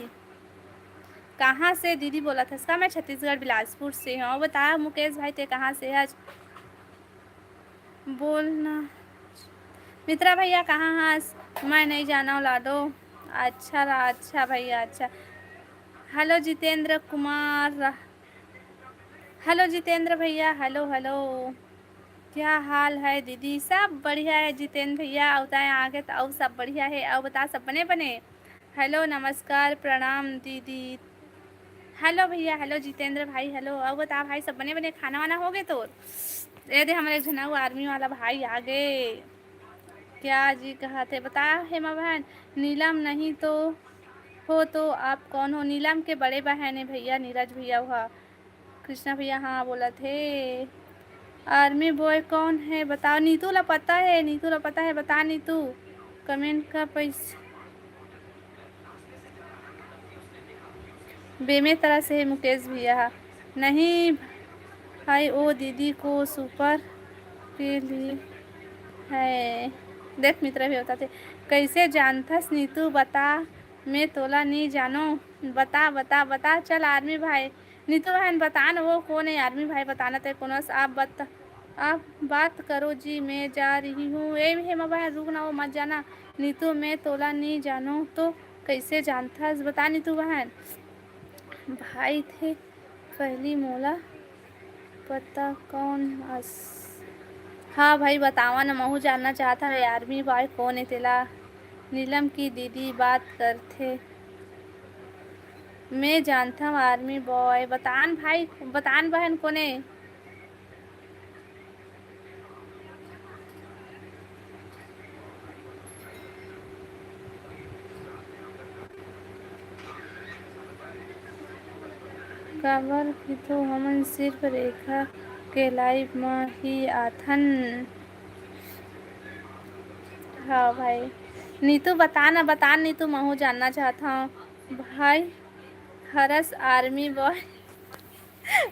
कहाँ से दीदी बोलत हस का? मैं छत्तीसगढ़ बिलासपुर से हूँ। बता मुकेश भाई, तैं कहाँ से हस? बोल ना। मित्रा भैया कहाँ हस? मैं नहीं जानव लाडो। अच्छा रा-, अच्छा भैया, अच्छा। हेलो जितेंद्र कुमार, हेलो जितेंद्र भैया, हेलो हेलो। क्या हाल है दीदी? सब बढ़िया है जितेंद्र भैया, अउ तैं आगे तो अउ सब बढ़िया है। अउ बता सब बने बने? हेलो नमस्कार प्रणाम दीदी। हेलो भैया, हेलो जितेंद्र भाई, हेलो। अउ बता भाई सब बने बने, खाना वाना हो गए तोर? ए दे हमर एक झन अउ आर्मी वाला भाई आ गए। क्या जी कहत हे बता हेमा बहन, नीलम नहीं तो हो तो आप कौन हो? नीलम के बड़े बहन है भैया, नीरज भैया हुआ। कृष्णा भैया हाँ बोलत हे। आर्मी बॉय कौन है बताओ? नीतू ला पता है, नीतू ला पता है, बता नीतू। कमेंट का पैसा बेमे तरह से है मुकेश भैया। नहीं भाई, ओ दीदी को सुपर के लिए है। देख मित्रा भी बताते, कैसे जानथस नीतू बता, मैं तोला नहीं जानो। बता बता बता। चल आर्मी भाई, नीतू बहन बता न वो कौन है आर्मी भाई, बताना तय कोनो स-, आप बता, आप बात करो जी, मैं जा रही हूँ। ए हेमा बहन रुक ना, वो मत जाना। नीतू मैं तोला नहीं जानो तो कैसे जानथस बता नीतू बहन। भाई थे पहली मोला पता कौन अस। हाँ भाई बतावा न, महू जानना चाहत हवे आर्मी बॉय कौन है तेला। नीलम की दीदी बात करथे। मैं जानथव आर्मी बॉय। बतान भाई, बतान बहन कोने। काबर कि तो हमन सिर्फ रेखा के लाइव म ही आथन। हाँ भाई, नीतू बता ना, बता नीतू, महू जानना चाहत हूँ भाई। हरस आर्मी बॉय।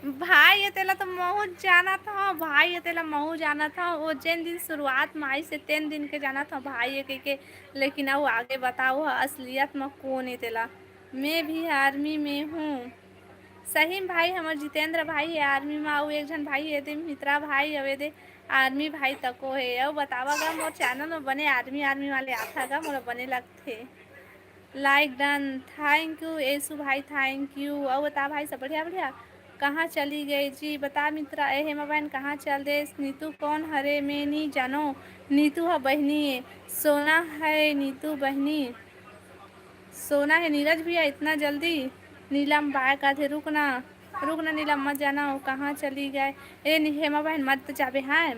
भाई ये तेला तो महू जानत हव, भाई ये तेला महू जानत हव। वो जेन दिन शुरुआत में आइस हे तेन दिन के जानत हव भाई ये कहिके। लेकिन अउ आगे बताओ ह असलियत में कौन हे तेला। मैं भी आर्मी में हूँ। सही में भाई, हमर जितेंद्र भाई हे आर्मी में, अउ एक झन भाई हे दे मित्रा भाई, अउ ए दे आर्मी भाई तको हे। अउ बतावा गा मोर चैनल में बने आर्मी, आर्मी वाले आथा गा, मोला बने लगथे। लाइक डन, थैंक यू येसु भाई, थैंक यू। अउ बता भाई सब बढ़िया बढ़िया? कहाँ चली गई जी? बता मित्रा, ए हेमा बहन कहाँ चल देस? नीतू कौन हरे? मैं नी जानो। नीतू ह बहिनी ए, सोना है नीतू बहिनी। सोना है नीरज भैया इतना जल्दी? नीलम बाय का थे, रुक ना, रुक ना नीलम, मत जाना, वो कहाँ चली गए? ए नि-, हेमा बहन मत जाबे, हाँ।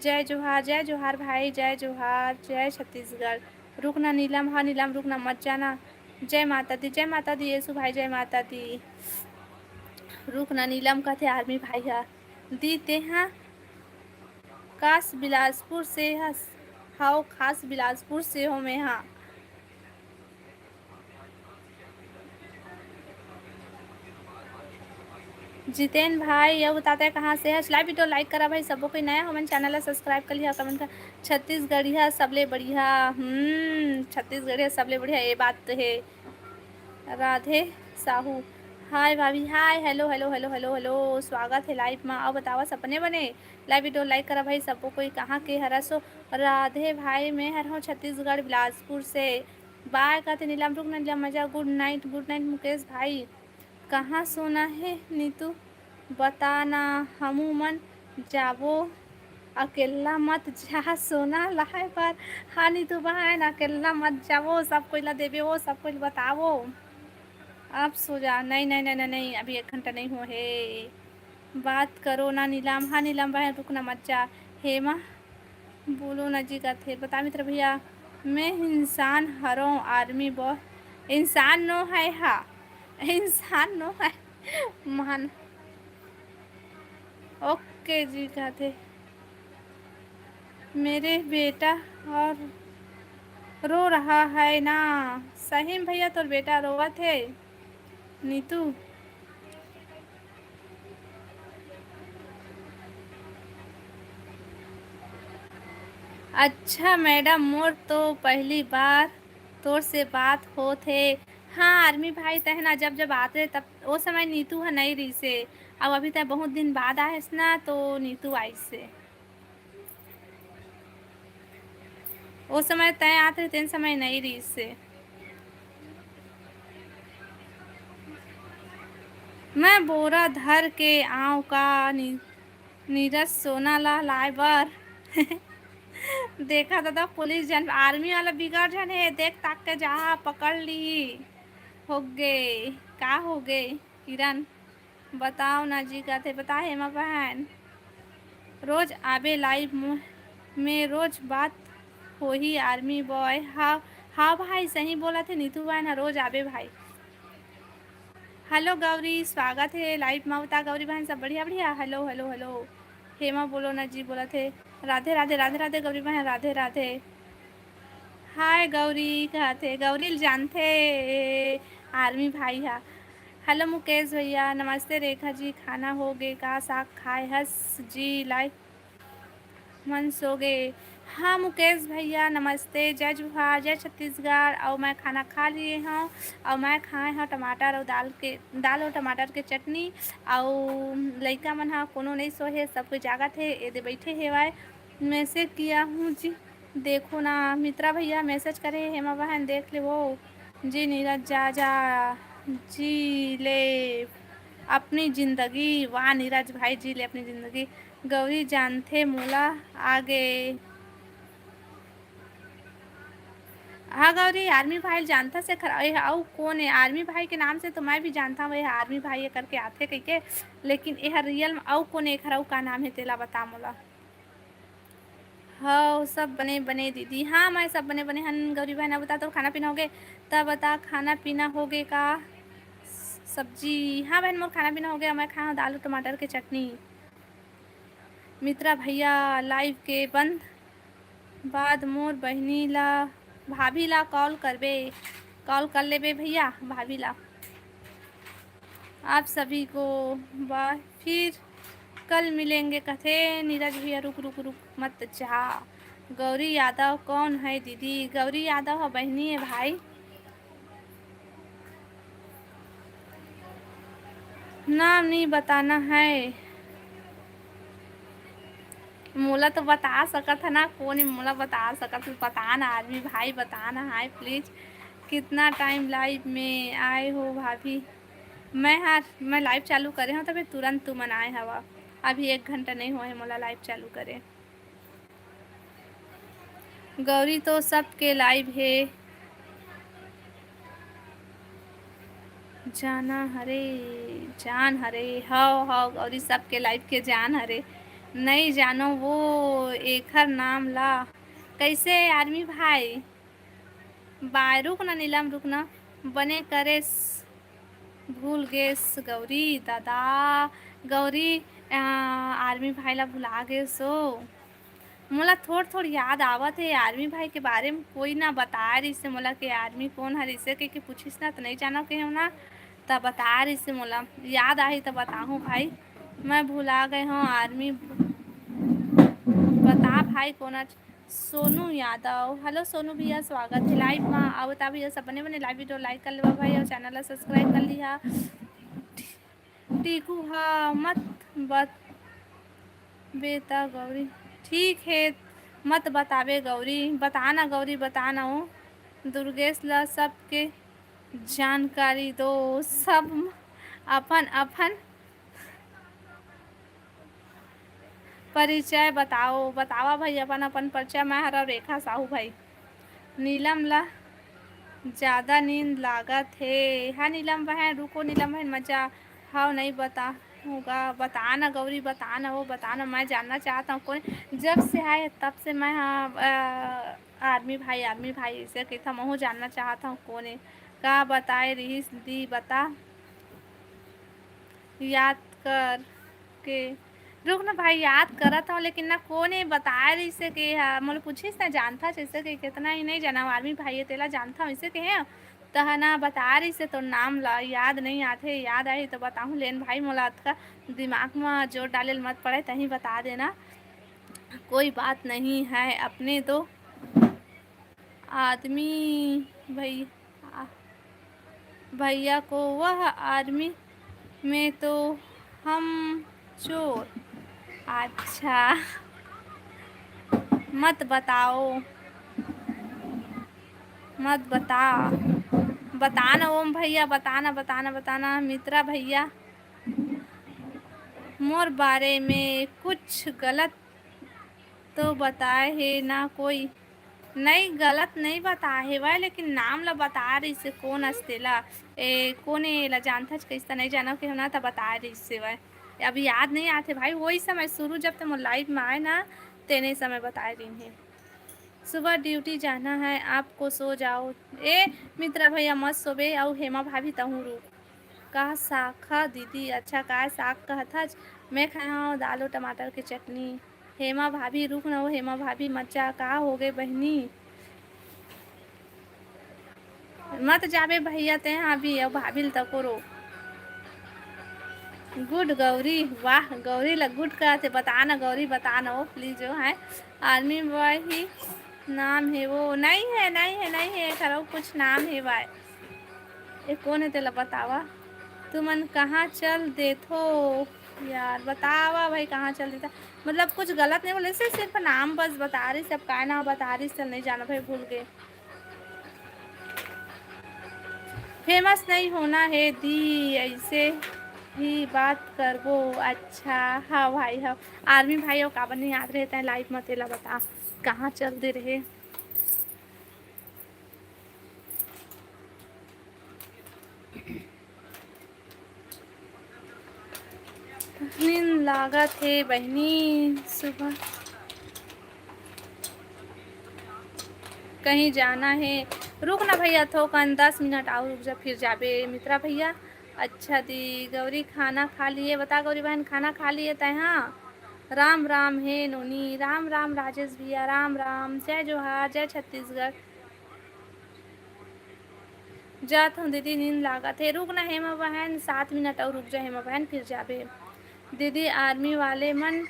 जय जोहार, जय जोहार भाई, जय जोहार, जय छत्तीसगढ़। रुक ना नीलम, हाँ नीलम, रुक ना, मत जाना। जय माता दी, जय माता दी येसु भाई, जय माता दी। रुक ना नीलम, कथे आर्मी भाई हा। दी ते हाँ, खास बिलासपुर से हस? हाओ, खास बिलासपुर से हो मैं हाँ। जितेन भाई, अउ बता तैं कहाँ से हस? लाइव वीडियो लाइक करा भाई, सबो कोई नया हमन चैनल ला सब्सक्राइब कर लिहा, कमेंट कर। छत्तीसगढ़िया सबले बढ़िया, हम्म, छत्तीसगढ़िया सबले बढ़िया, ये बात तो है। राधे साहू, हाय भाभी, hi, hello, hello, hello, hello, hello, स्वागत हे लाइव मा। अउ बतावा, सब बने बने? लाइव वीडियो लाइक करा भाई, सबो कोई कहाँ के हरा सो। राधे भाई, मैं हर हूँ छत्तीसगढ़ बिलासपुर से। बाय कहते नीलम, रुक ना नीलम, मजा, गुड नाइट, गुड नाइट मुकेश भाई। कहाँ सोना हे नीतू, बता ना, हमू मन जाबो, अकेल्ला मत जा सोना लाए बर। हाँ नीतू बहन, अकेल्ला मत जाबो, सब कोई ला देबे वो, सब कोई ला बताबो। अब सो जा। नहीं, नहीं, नहीं, नहीं, नहीं, अभी एक घंटा नहीं हुआ है। बात करो ना नीलम। हाँ नीलम बहन, रुक ना, मत जा। हेमा, बोलो ना जी, कथे, बता मित्र भैया, मैं इंसान हरों, आर्मी बॉय। इंसान नो है हा, इंसान नो है। मान, ओके जी, कथे, मेरे बेटा और रो रहा है ना। सही में भैया, तोर बेटा रोवत हे नीतू। अच्छा मैडम, मोर तो पहली बार तोर से बात होत हे। हाँ आर्मी भाई, तहना जब जब आत रहे तब ओ समय नीतू ह नई रहिसे, अब अभी तय बहुत दिन बाद आएस ना, तो नीतू आइसे। ओ समय तय आत रहे, तेन समय नई रहिसे। मैं बोरा धर के आंव का नी-, नीरज सोना ला लाए बर। देखा दादा, पुलिस जन, आर्मी वाला बिगड़ झन हे, देख ताक के जहाँ पकड़ ली। हो गे, का हो गे किरण? बताओ ना जी, कथे, बता हेमा बहन। रोज आबे लाइव में, रोज बात होही आर्मी बॉय। हाँ, हाँ भाई, सही बोलत हे नीतू बहन, हाँ, रोज आबे भाई। हेलो गौरी, स्वागत हे लाइव में। बता गौरी बहन, सब बढ़िया बढ़िया? Hello, hello, hello. हेमा बोलो ना जी, बोलत हे। राधे राधे, राधे राधे गौरी बहन, राधे राधे। हाय गौरी, कहत हे, गौरी ल जानथे आर्मी भाई हा। हेलो मुकेश भैया, नमस्ते रेखा जी, खाना हो गे का? साग खाए हस जी? लाइव मन सो गे। हाँ मुकेश भैया, नमस्ते, जय जोहार, जय छत्तीसगढ़। अउ मैं खाना खा लिए हौं, अउ मैं खाए हौं टमाटर अउ दाल के, दाल अउ टमाटर के चटनी। अउ लइका मन हा कोनो नइ सोहे, सब कोई जागत हे, एदे बइठे हेवय। मैसेज किया हूँ जी, देखो ना, मित्रा भैया मैसेज करे हे, हेमा बहन देख ले वो। जी नीरज, जा, जा, जी ले अपनी जिंदगी। वाह नीरज भाई, जी ले अपनी जिंदगी। गौरी जानथे मोला आगे। हाँ गौरी, आर्मी भाई ल जानथस एखर, ए, अउ कोन ए? आर्मी भाई के नाम से तो मैं भी जानथंव, ए आर्मी भाई ए करके आथे कहिके, लेकिन एहर रियल म अउ कोन ए एखर, अउ का नाम हे तेला बता मोला। हव, सब बने बने दीदी। हाँ, मैं सब बने बने हन। गौरी बहन, अब बता, तोर खाना पीना होगे? तब बता, खाना पीना होगे का? सब्जी, हाँ बहन, मोर खाना पीना होगे। मैं खाए हौं दाल अउ टमाटर के चटनी। मित्रा भैया, लाइव के बंद बाद मोर बहिनी ला, भाभी ला कॉल करबे, कॉल कर लेबे भैया भाभी ला। आप सभी को बाय, फिर कल मिलेंगे कथे नीरज भैया। रुक, रुक, रुक, मत जा। गौरी यादव कौन है दीदी? गौरी यादव ह बहिनी हे भाई। नाम नहीं बताना है। मोला तो बता सकत ह ना, कोन ए मोला बता सकत ह? बता ना आर्मी भाई, बता ना। हाय प्लीज, कितना टाइम लाइव में आए हो भाभी? मैं हर, मैं लाइव चालू करे हौं, तभे तुरंत तुमन आए हवा। अभी एक घंटा नहीं होए हे मोला लाइव चालू करे। गौरी तो सबके लाइव हे। जाना हरे, जान हरे, हव, हव, गौरी सबके लाइव के जान हरे। नई जानो वो एखर नाम ला। कैसे आर्मी भाई? बाय, रुक ना नीलम, रुक ना। बने करेस, भूल गेस गौरी दादा। गौरी, आ, आर्मी भाई ला भुला गेस ओ। मोला थोड़-थोड़ याद आवत हे आर्मी भाई के बारे म, कोई ना बताए रहिसे मोला के आर्मी कोन हर, अइसे कहिके पूछिस ना, त नइ जानव कहेंव ना, त बताए रहिसे मोला। याद आही त बताहूँ भाई, मैं भुला गए हौं आर्मी, बता भाई कोन अच-, सोनू यादव। हेलो सोनू भैया, स्वागत हे लाइव मा। अउ बता भैया, सब बने बने लाइव वीडियो लाइक कर लेवा भाई, अउ चैनल ला सब्सक्राइब कर लिहा। टीकू हा मत बत बेटा गौरी। ठीक हे, मत बताबे गौरी, बताना गौरी, बताना ओ। दुर्गेश ला सबके जानकारी दो, सब अपन अपन परिचय बताओ, बतावा भाई अपन अपन परिचय। मैं हरा रेखा साहू भाई। नीलम ला ज्यादा नींद लागत हे। हाँ नीलम बहन, रुको नीलम बहन, मजा हव नहीं बता होगा, बताना गौरी, बताना वो, बताना, मैं जानना चाहता हूँ कौन। जब से आए तब से मैं, हाँ, अ, आर्मी भाई, आर्मी भाई ऐसे कहता, महू जानना चाहता हूँ कौन है, का बताए रहीस दी, बता, याद कर के, रुक ना भाई, याद करत हूँ, लेकिन ना कौन है बताए रहीस के, हाँ, मोला पूछिस ना, जानता जैसे कि कितना ही नहीं जाना, आर्मी भाई है, तेला जानता हूँ, ऐसे कहे, तह ना बता रहीस तो नाम ला याद नहीं आथे, याद आही तो बताहूँ। लेन भाई, मोला अतका दिमाग में जोर डाले ल मत पड़े, तहीं बता देना, कोई बात नहीं है, अपने तो आदमी भैया, भैया को वह आर्मी में तो हम चोर। अच्छा, मत बताओ, मत बता, बताना ओम भैया, बताना, बताना, बताना मित्रा भैया। मोर बारे में कुछ गलत तो बताए हे ना कोई? नहीं, गलत नहीं बताए हेवय, लेकिन नाम ला बता रहीस हे, कोन अस तेला, ए, कोन ए, एला जानथच कइस त नहीं जानव के हो ना, त बताए रहीस हेवय। अब याद नहीं आथे भाई, वही समय शुरू जब ते मोर लाइफ में आए ना, तेने समय बताए रहीन हे। सुबह ड्यूटी जाना है आपको, सो जाओ। ए मित्रा भैया मत सोबे, अउ हेमा भाभी तहूँ रुक। का साग खा दीदी? अच्छा, काय साग कहत हच? मैं खाए हव दाल अउ टमाटर के चटनी। हेमा भाभी रुक न, ओ हेमा भाभी मचा, का होगे बहिनी? मत जाबे भैया ते हा अभी, अउ भाभी ल तको रो। गुड गौरी, वाह, गौरी ला गुड कहत हे, बता ना गौरी, बता ना ओ, प्लीज ओ, है आर्मी बॉय ही नाम हे वो, नहीं है, नहीं है, नहीं है, एखरो कुछ नाम हे भाई। ए कोन हे तेला बतावा, तुमन कहाँ चल देथो यार, बतावा भाई कहाँ चल देथा, मतलब कुछ गलत नहीं बोले, सिर्फ, सिर्फ नाम बस बता रहीस, अब काय नाम बता रहीस, चल नहीं जाना भाई, भूल गए। फेमस नहीं होना हे दी, ऐसे ही बात करबो। अच्छा, हाँ भाई, हाँ। आर्मी भाई, अउ काबर नहीं आत रहे तैं लाइव में, तेला बता, कहाँ चल दे रहे? नींद लागत हे बहिनी, सुबह कहीं जाना हे। रुक ना भैया, थोकन दस मिनट अउ रुक जा, फिर जाबे मित्रा भैया। अच्छा दी गौरी, खाना खा लिए? बता गौरी बहन, खाना खा लिए तैं? हाँ, राम राम हे नोनी, राम राम राजेश भैया, राम राम, जय जोहार, जय छत्तीसगढ़। जात हूँ दीदी, नींद लागत हे। रुक ना हेमा बहन, सात मिनट अउ रुक जा हेमा बहन, फिर जाबे। दीदी, आर्मी वाले मन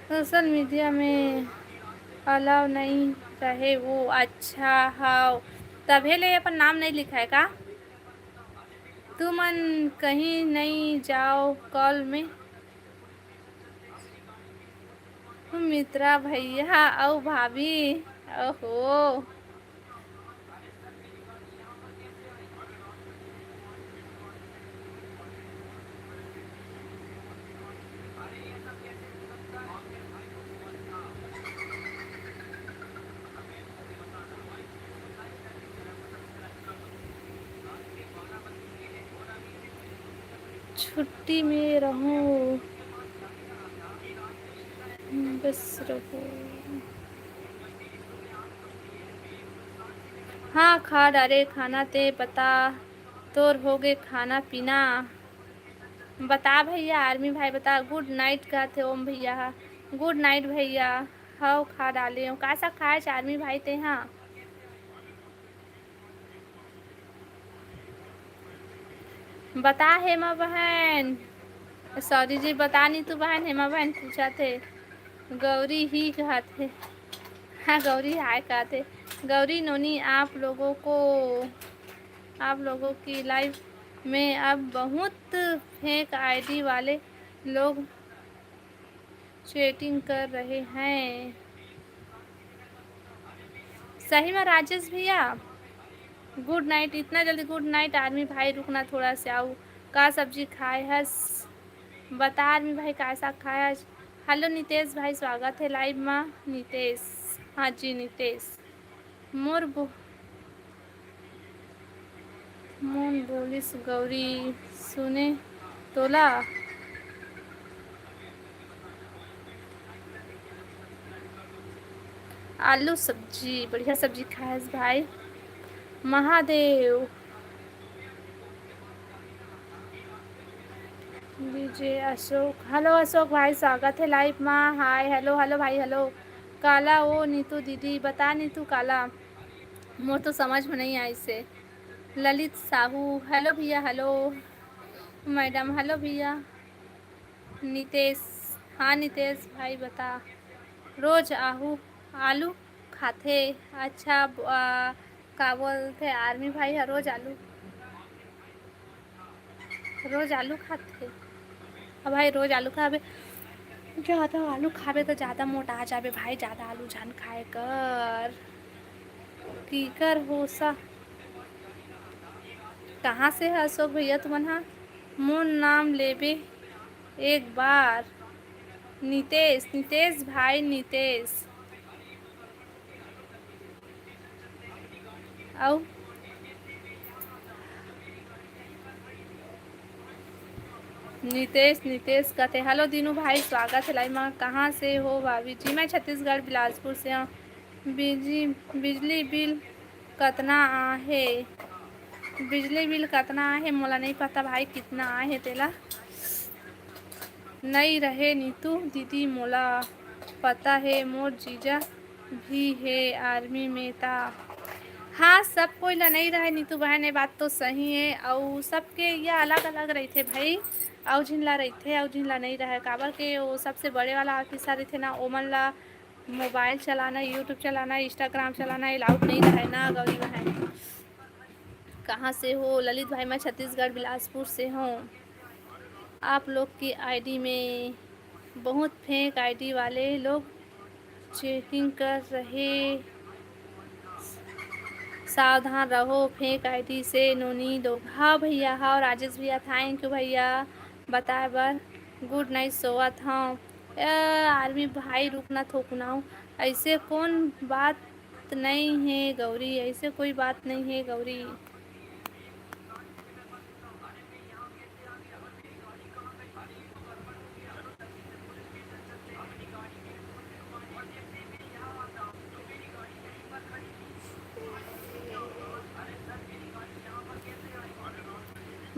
सोशल मीडिया में अलाउ नहीं रहे वो। अच्छा, हव, तभे ले अपन नाम नहीं लिखाए का? तुमन कहीं नहीं जाओ कॉल में। मित्रा भैया अउ भाभी, ओहो। छुट्टी में रहूं, बस रहूं। हाँ, खा डारे खाना ते, बता तोर होगे खाना पीना? बता भैया, आर्मी भाई बता। गुड नाइट कहत हे ओम भैया ह। गुड नाइट भैया। हव, खा डाले हूँ। का साग खाए आर्मी भाई ते? हाँ, बता हेमा बहन। सॉरी जी, बता नीतू बहन, हेमा बहन पूछत हे। गौरी ही कहत हे। हाँ, गौरी हाय कहत हे। गौरी नोनी, आप लोगों को, आप लोगों की लाइव में अब बहुत फेक आईडी वाले लोग चैटिंग कर रहे हैं। सही में राजेश भैया, गुड नाइट। इतना जल्दी गुड नाइट? आर्मी भाई रुकना थोड़ा से, आऊ का सब्जी खाए हस? बता आर्मी भाई का साग खाए हस? हेलो नितेश भाई, स्वागत है लाइव मा। नितेश, हाँ जी नितेश। मोर बो-, मोन बोलिस गौरी सुने तोला। आलू सब्जी, बढ़िया सब्जी खाएस भाई। महादेव। डीजे अशोक, हेलो अशोक भाई, स्वागत है लाइव मा। हाय, हेलो, हेलो भाई, हेलो। काला ओ नीतू दीदी, बता नीतू काला, मोर तो समझ में नहीं आइसे। ललित साहू, हेलो भैया, हेलो मैडम, हेलो भैया। नितेश, हाँ नितेश भाई बता, रोज आहू आलू खाथे। अच्छा, ब-, आ, का बोलथे आर्मी भाई ह रोज आलू, रोज आलू खाथे। अब भाई रोज आलू खाबे, ज्यादा आलू खाबे तो ज्यादा मोटा जाबे भाई, ज्यादा आलू झन खाए कर। कीकर होसा? कहाँ से है अशोक भैया तुमन हा? मोर नाम लेबे एक बार। नितेश, नितेश भाई नितेश। अउ नितेश, नितेश कथे, हेलो दीनू भाई, स्वागत है लाइव मा। कहाँ से हो भाभी जी? मैं छत्तीसगढ़ बिलासपुर से हूँ। बिजली, बिजली बिल कतना आहे? बिजली बिल कतना आहे मोला नहीं पता भाई, कितना आहे तेला। नई रहे नीतू दीदी, मोला पता हे, मोर जीजा भी हे आर्मी में ता। हाँ, सब कोई ला नई रहे नीतू बहन, ये बात तो सही है। अउ सबके ये अलग-अलग रहिथे भाई, अउ झिन ला रहिथे, अउ झिन ला नई रहे, काबर के वो सबसे बड़े वाला ऑफिसर रहिथे ना, ओमन ला मोबाइल चलाना, YouTube चलाना, Instagram चलाना अलाउड नई रहे ना गौरी बहन। कहाँ से हो? ललित भाई, मैं छत्तीसगढ़ बिलासपुर से हूँ। आप लोग की आईडी में बहुत फेक आईडी वाले लोग चैटिंग कर रहे, सावधान रहो फेक आईडी से नोनी लोग। हाँ भैया, हाँ राजेश भैया, थैंक यू भैया बताए बर। गुड नाइट, सोवत हूँ। ए, आर्मी भाई रुकना थोकुनाऊ, ऐसे कौन बात नहीं है गौरी, ऐसे कोई बात नहीं है गौरी।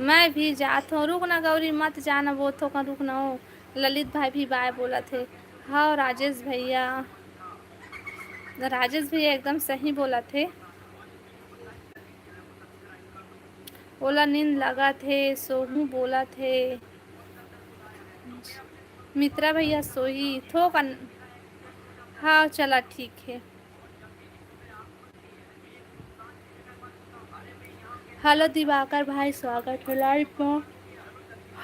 मैं भी जात हूँ, रुक ना गौरी, मत जाना, वो थोकन रुक ना हो। ललित भाई भी बाय बोलत हे। हाँ राजेश भैया, राजेश भैया एकदम सही बोलत हे। ओला नींद लगत हे, सोहू बोलत हे। मित्रा भैया सोही थोकन। हाँ, चला ठीक हे। हेलो दिवाकर भाई, स्वागत हे लाइव मा।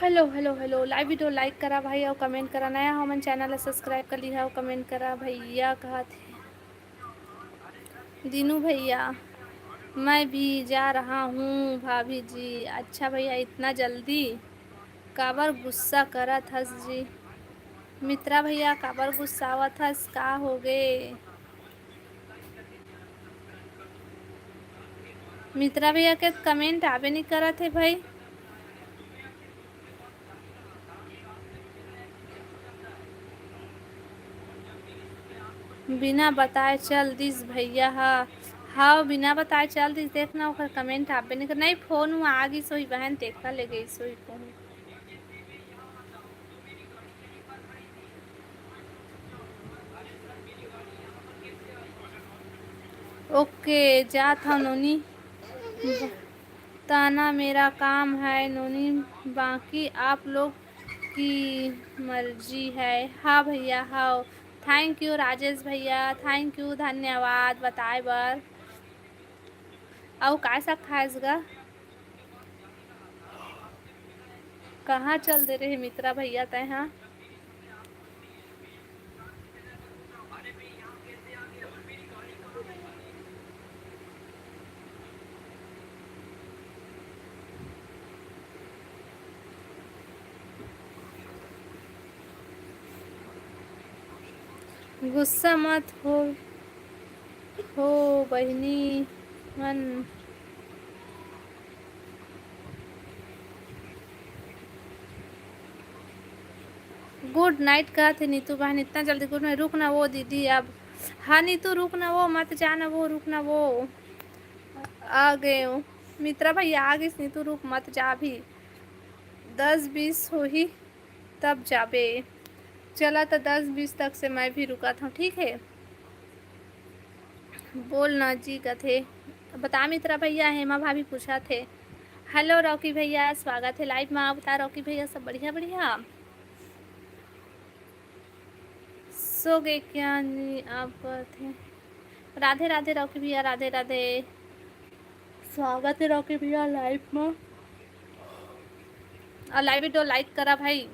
Hello, hello, hello. Live video like करा भाई, अउ कमेंट करा। नया हो मन चैनल ला सब्सक्राइब कर लिहा, अउ कमेंट करा भैया कहत हे। दीनू भैया, मैं भी जा रहा हूँ भाभी जी। अच्छा भैया, इतना जल्दी काबर गुस्सा करत हस जी? मित्रा भैया, काबर गुस्सावत हस? का होगे? मित्रा भैया के कमेंट आबे नहीं करत हे भाई। बिना बताए चल दिस भैया हा। हाव, बिना बताए चल दिस। देखना ओकर कमेंट आबे नहीं कर, नहीं फोन हुआ आ गिस होही बहन, देखा ले गई सोही कहूँ। ओके, जात हव नोनी। ताना मेरा काम है नोनी, बाकी आप लोग की मर्जी है। हाँ भैया, हाँ, Thank you राजेश भैया, thank you, धन्यवाद बताए बर। अउ काय साग खाएस गा? कहाँ चल दे रहे मित्रा भैया तैं हा? गुस्सा मत हो, हो बहिनी मन। Good night कहत हे नीतू बहन, इतना जल्दी good night? रुक ना वो दीदी, अब हाँ नीतू रुक ना वो, मत जाना वो, रुक ना वो। आ गए हो मित्रा भैया, आ गइस नीतू, रुक मत जा अभी, दस बीस होही तब जाबे। चला तो दस बीस तक से मैं भी रुकत हूँ, ठीक है? बोल ना जी कथे। बता मित्रा भैया, हेमा भाभी पूछत हे। Hello रॉकी भैया, स्वागत हे live मा। बता रॉकी भैया, सब बढ़िया बढ़िया? सो गए क्या नी आप कथे? राधे राधे रॉकी भैया, राधे राधे। स्वागत हे रॉकी भैया live मा। अउ live video like करा भाई।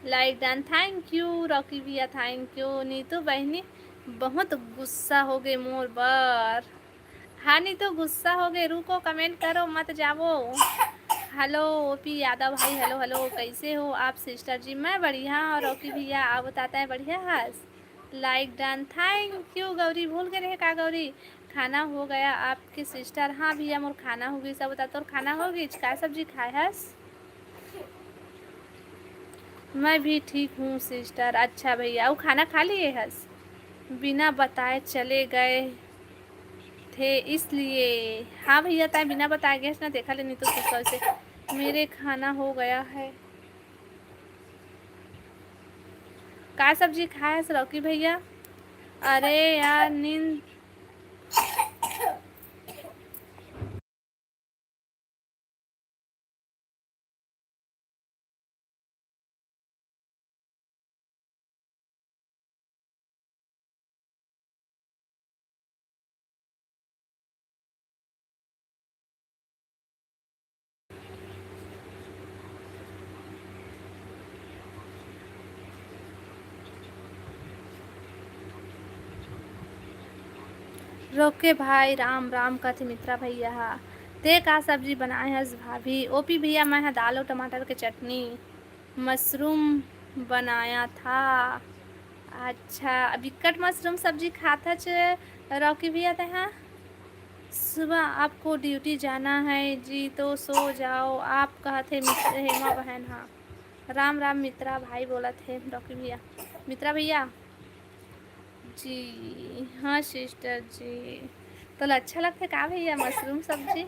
Like done, thank you Rocky भैया, thank you। नीतू बहिनी बहुत गुस्सा हो गए मोर बर। हाँ नीतू गुस्सा हो गए, रुको comment करो मत जावो। Hello ओपी यादव भाई, hello hello, कैसे हो आप sister जी? मैं बढ़िया। और रॉकी भैया आप बताता है बढ़िया हस? Like done, thank you Gauri. भूल गए रहे का गौरी? खाना हो गया आपके sister? हाँ भैया मोर खाना हो गई। सब बता तोर खाना हो गई, का सब्जी खाए हस? मैं भी ठीक हूँ sister। अच्छा भैया, वो खाना खा लिए हस? बिना बताए चले गए थे इसलिए। हाँ भैया, तय बिना बताए गए ना, देखा ले नहीं तो तू कैसे मेरे खाना हो गया है। का सब्जी खाए हस रॉकी भैया? अरे यार, नींद रोके भाई, राम राम कथे मित्रा भैया हा। ते का सब्जी बनाए हस भाभी? ओपी भैया, मैं हा दाल अउ टमाटर के चटनी, mushroom बनाया था। अच्छा, बिकट mushroom सब्जी खाथच रॉकी भैया तैं हा? सुबह आपको duty जाना है जी, तो सो जाओ आप, कहत हे मित्र हेमा बहन हा। राम राम मित्रा भाई बोलत हे रॉकी भैया। मित्रा भैया जी, हाँ sister जी, तोला अच्छा लगथे का भैया mushroom सब्जी?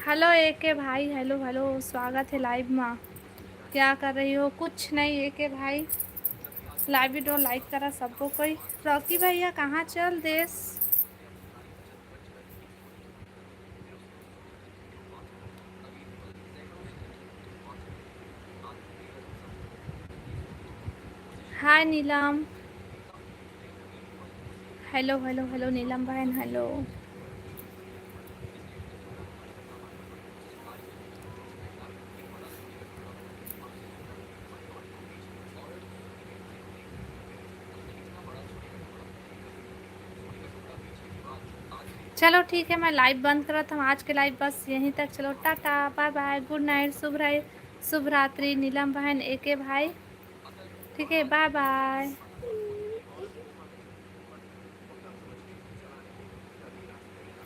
हेलो एके भाई, हेलो हेलो, स्वागत है लाइव मा। क्या कर रही हो? कुछ नहीं एके भाई, लाइव वीडियो लाइक करा सबको कोई। रॉकी भैया कहाँ चल देस? हाय नीलम, हेलो हेलो हेलो नीलम बहन, हेलो। चलो ठीक है, मैं लाइव बंद करत हूँ आज के लाइव, बस यहीं तक। चलो टाटा, बाय बाय, गुड नाइट, शुभ रात्रि, शुभ रात्रि नीलम बहन, एके भाई। ठीक है, बाय बाय।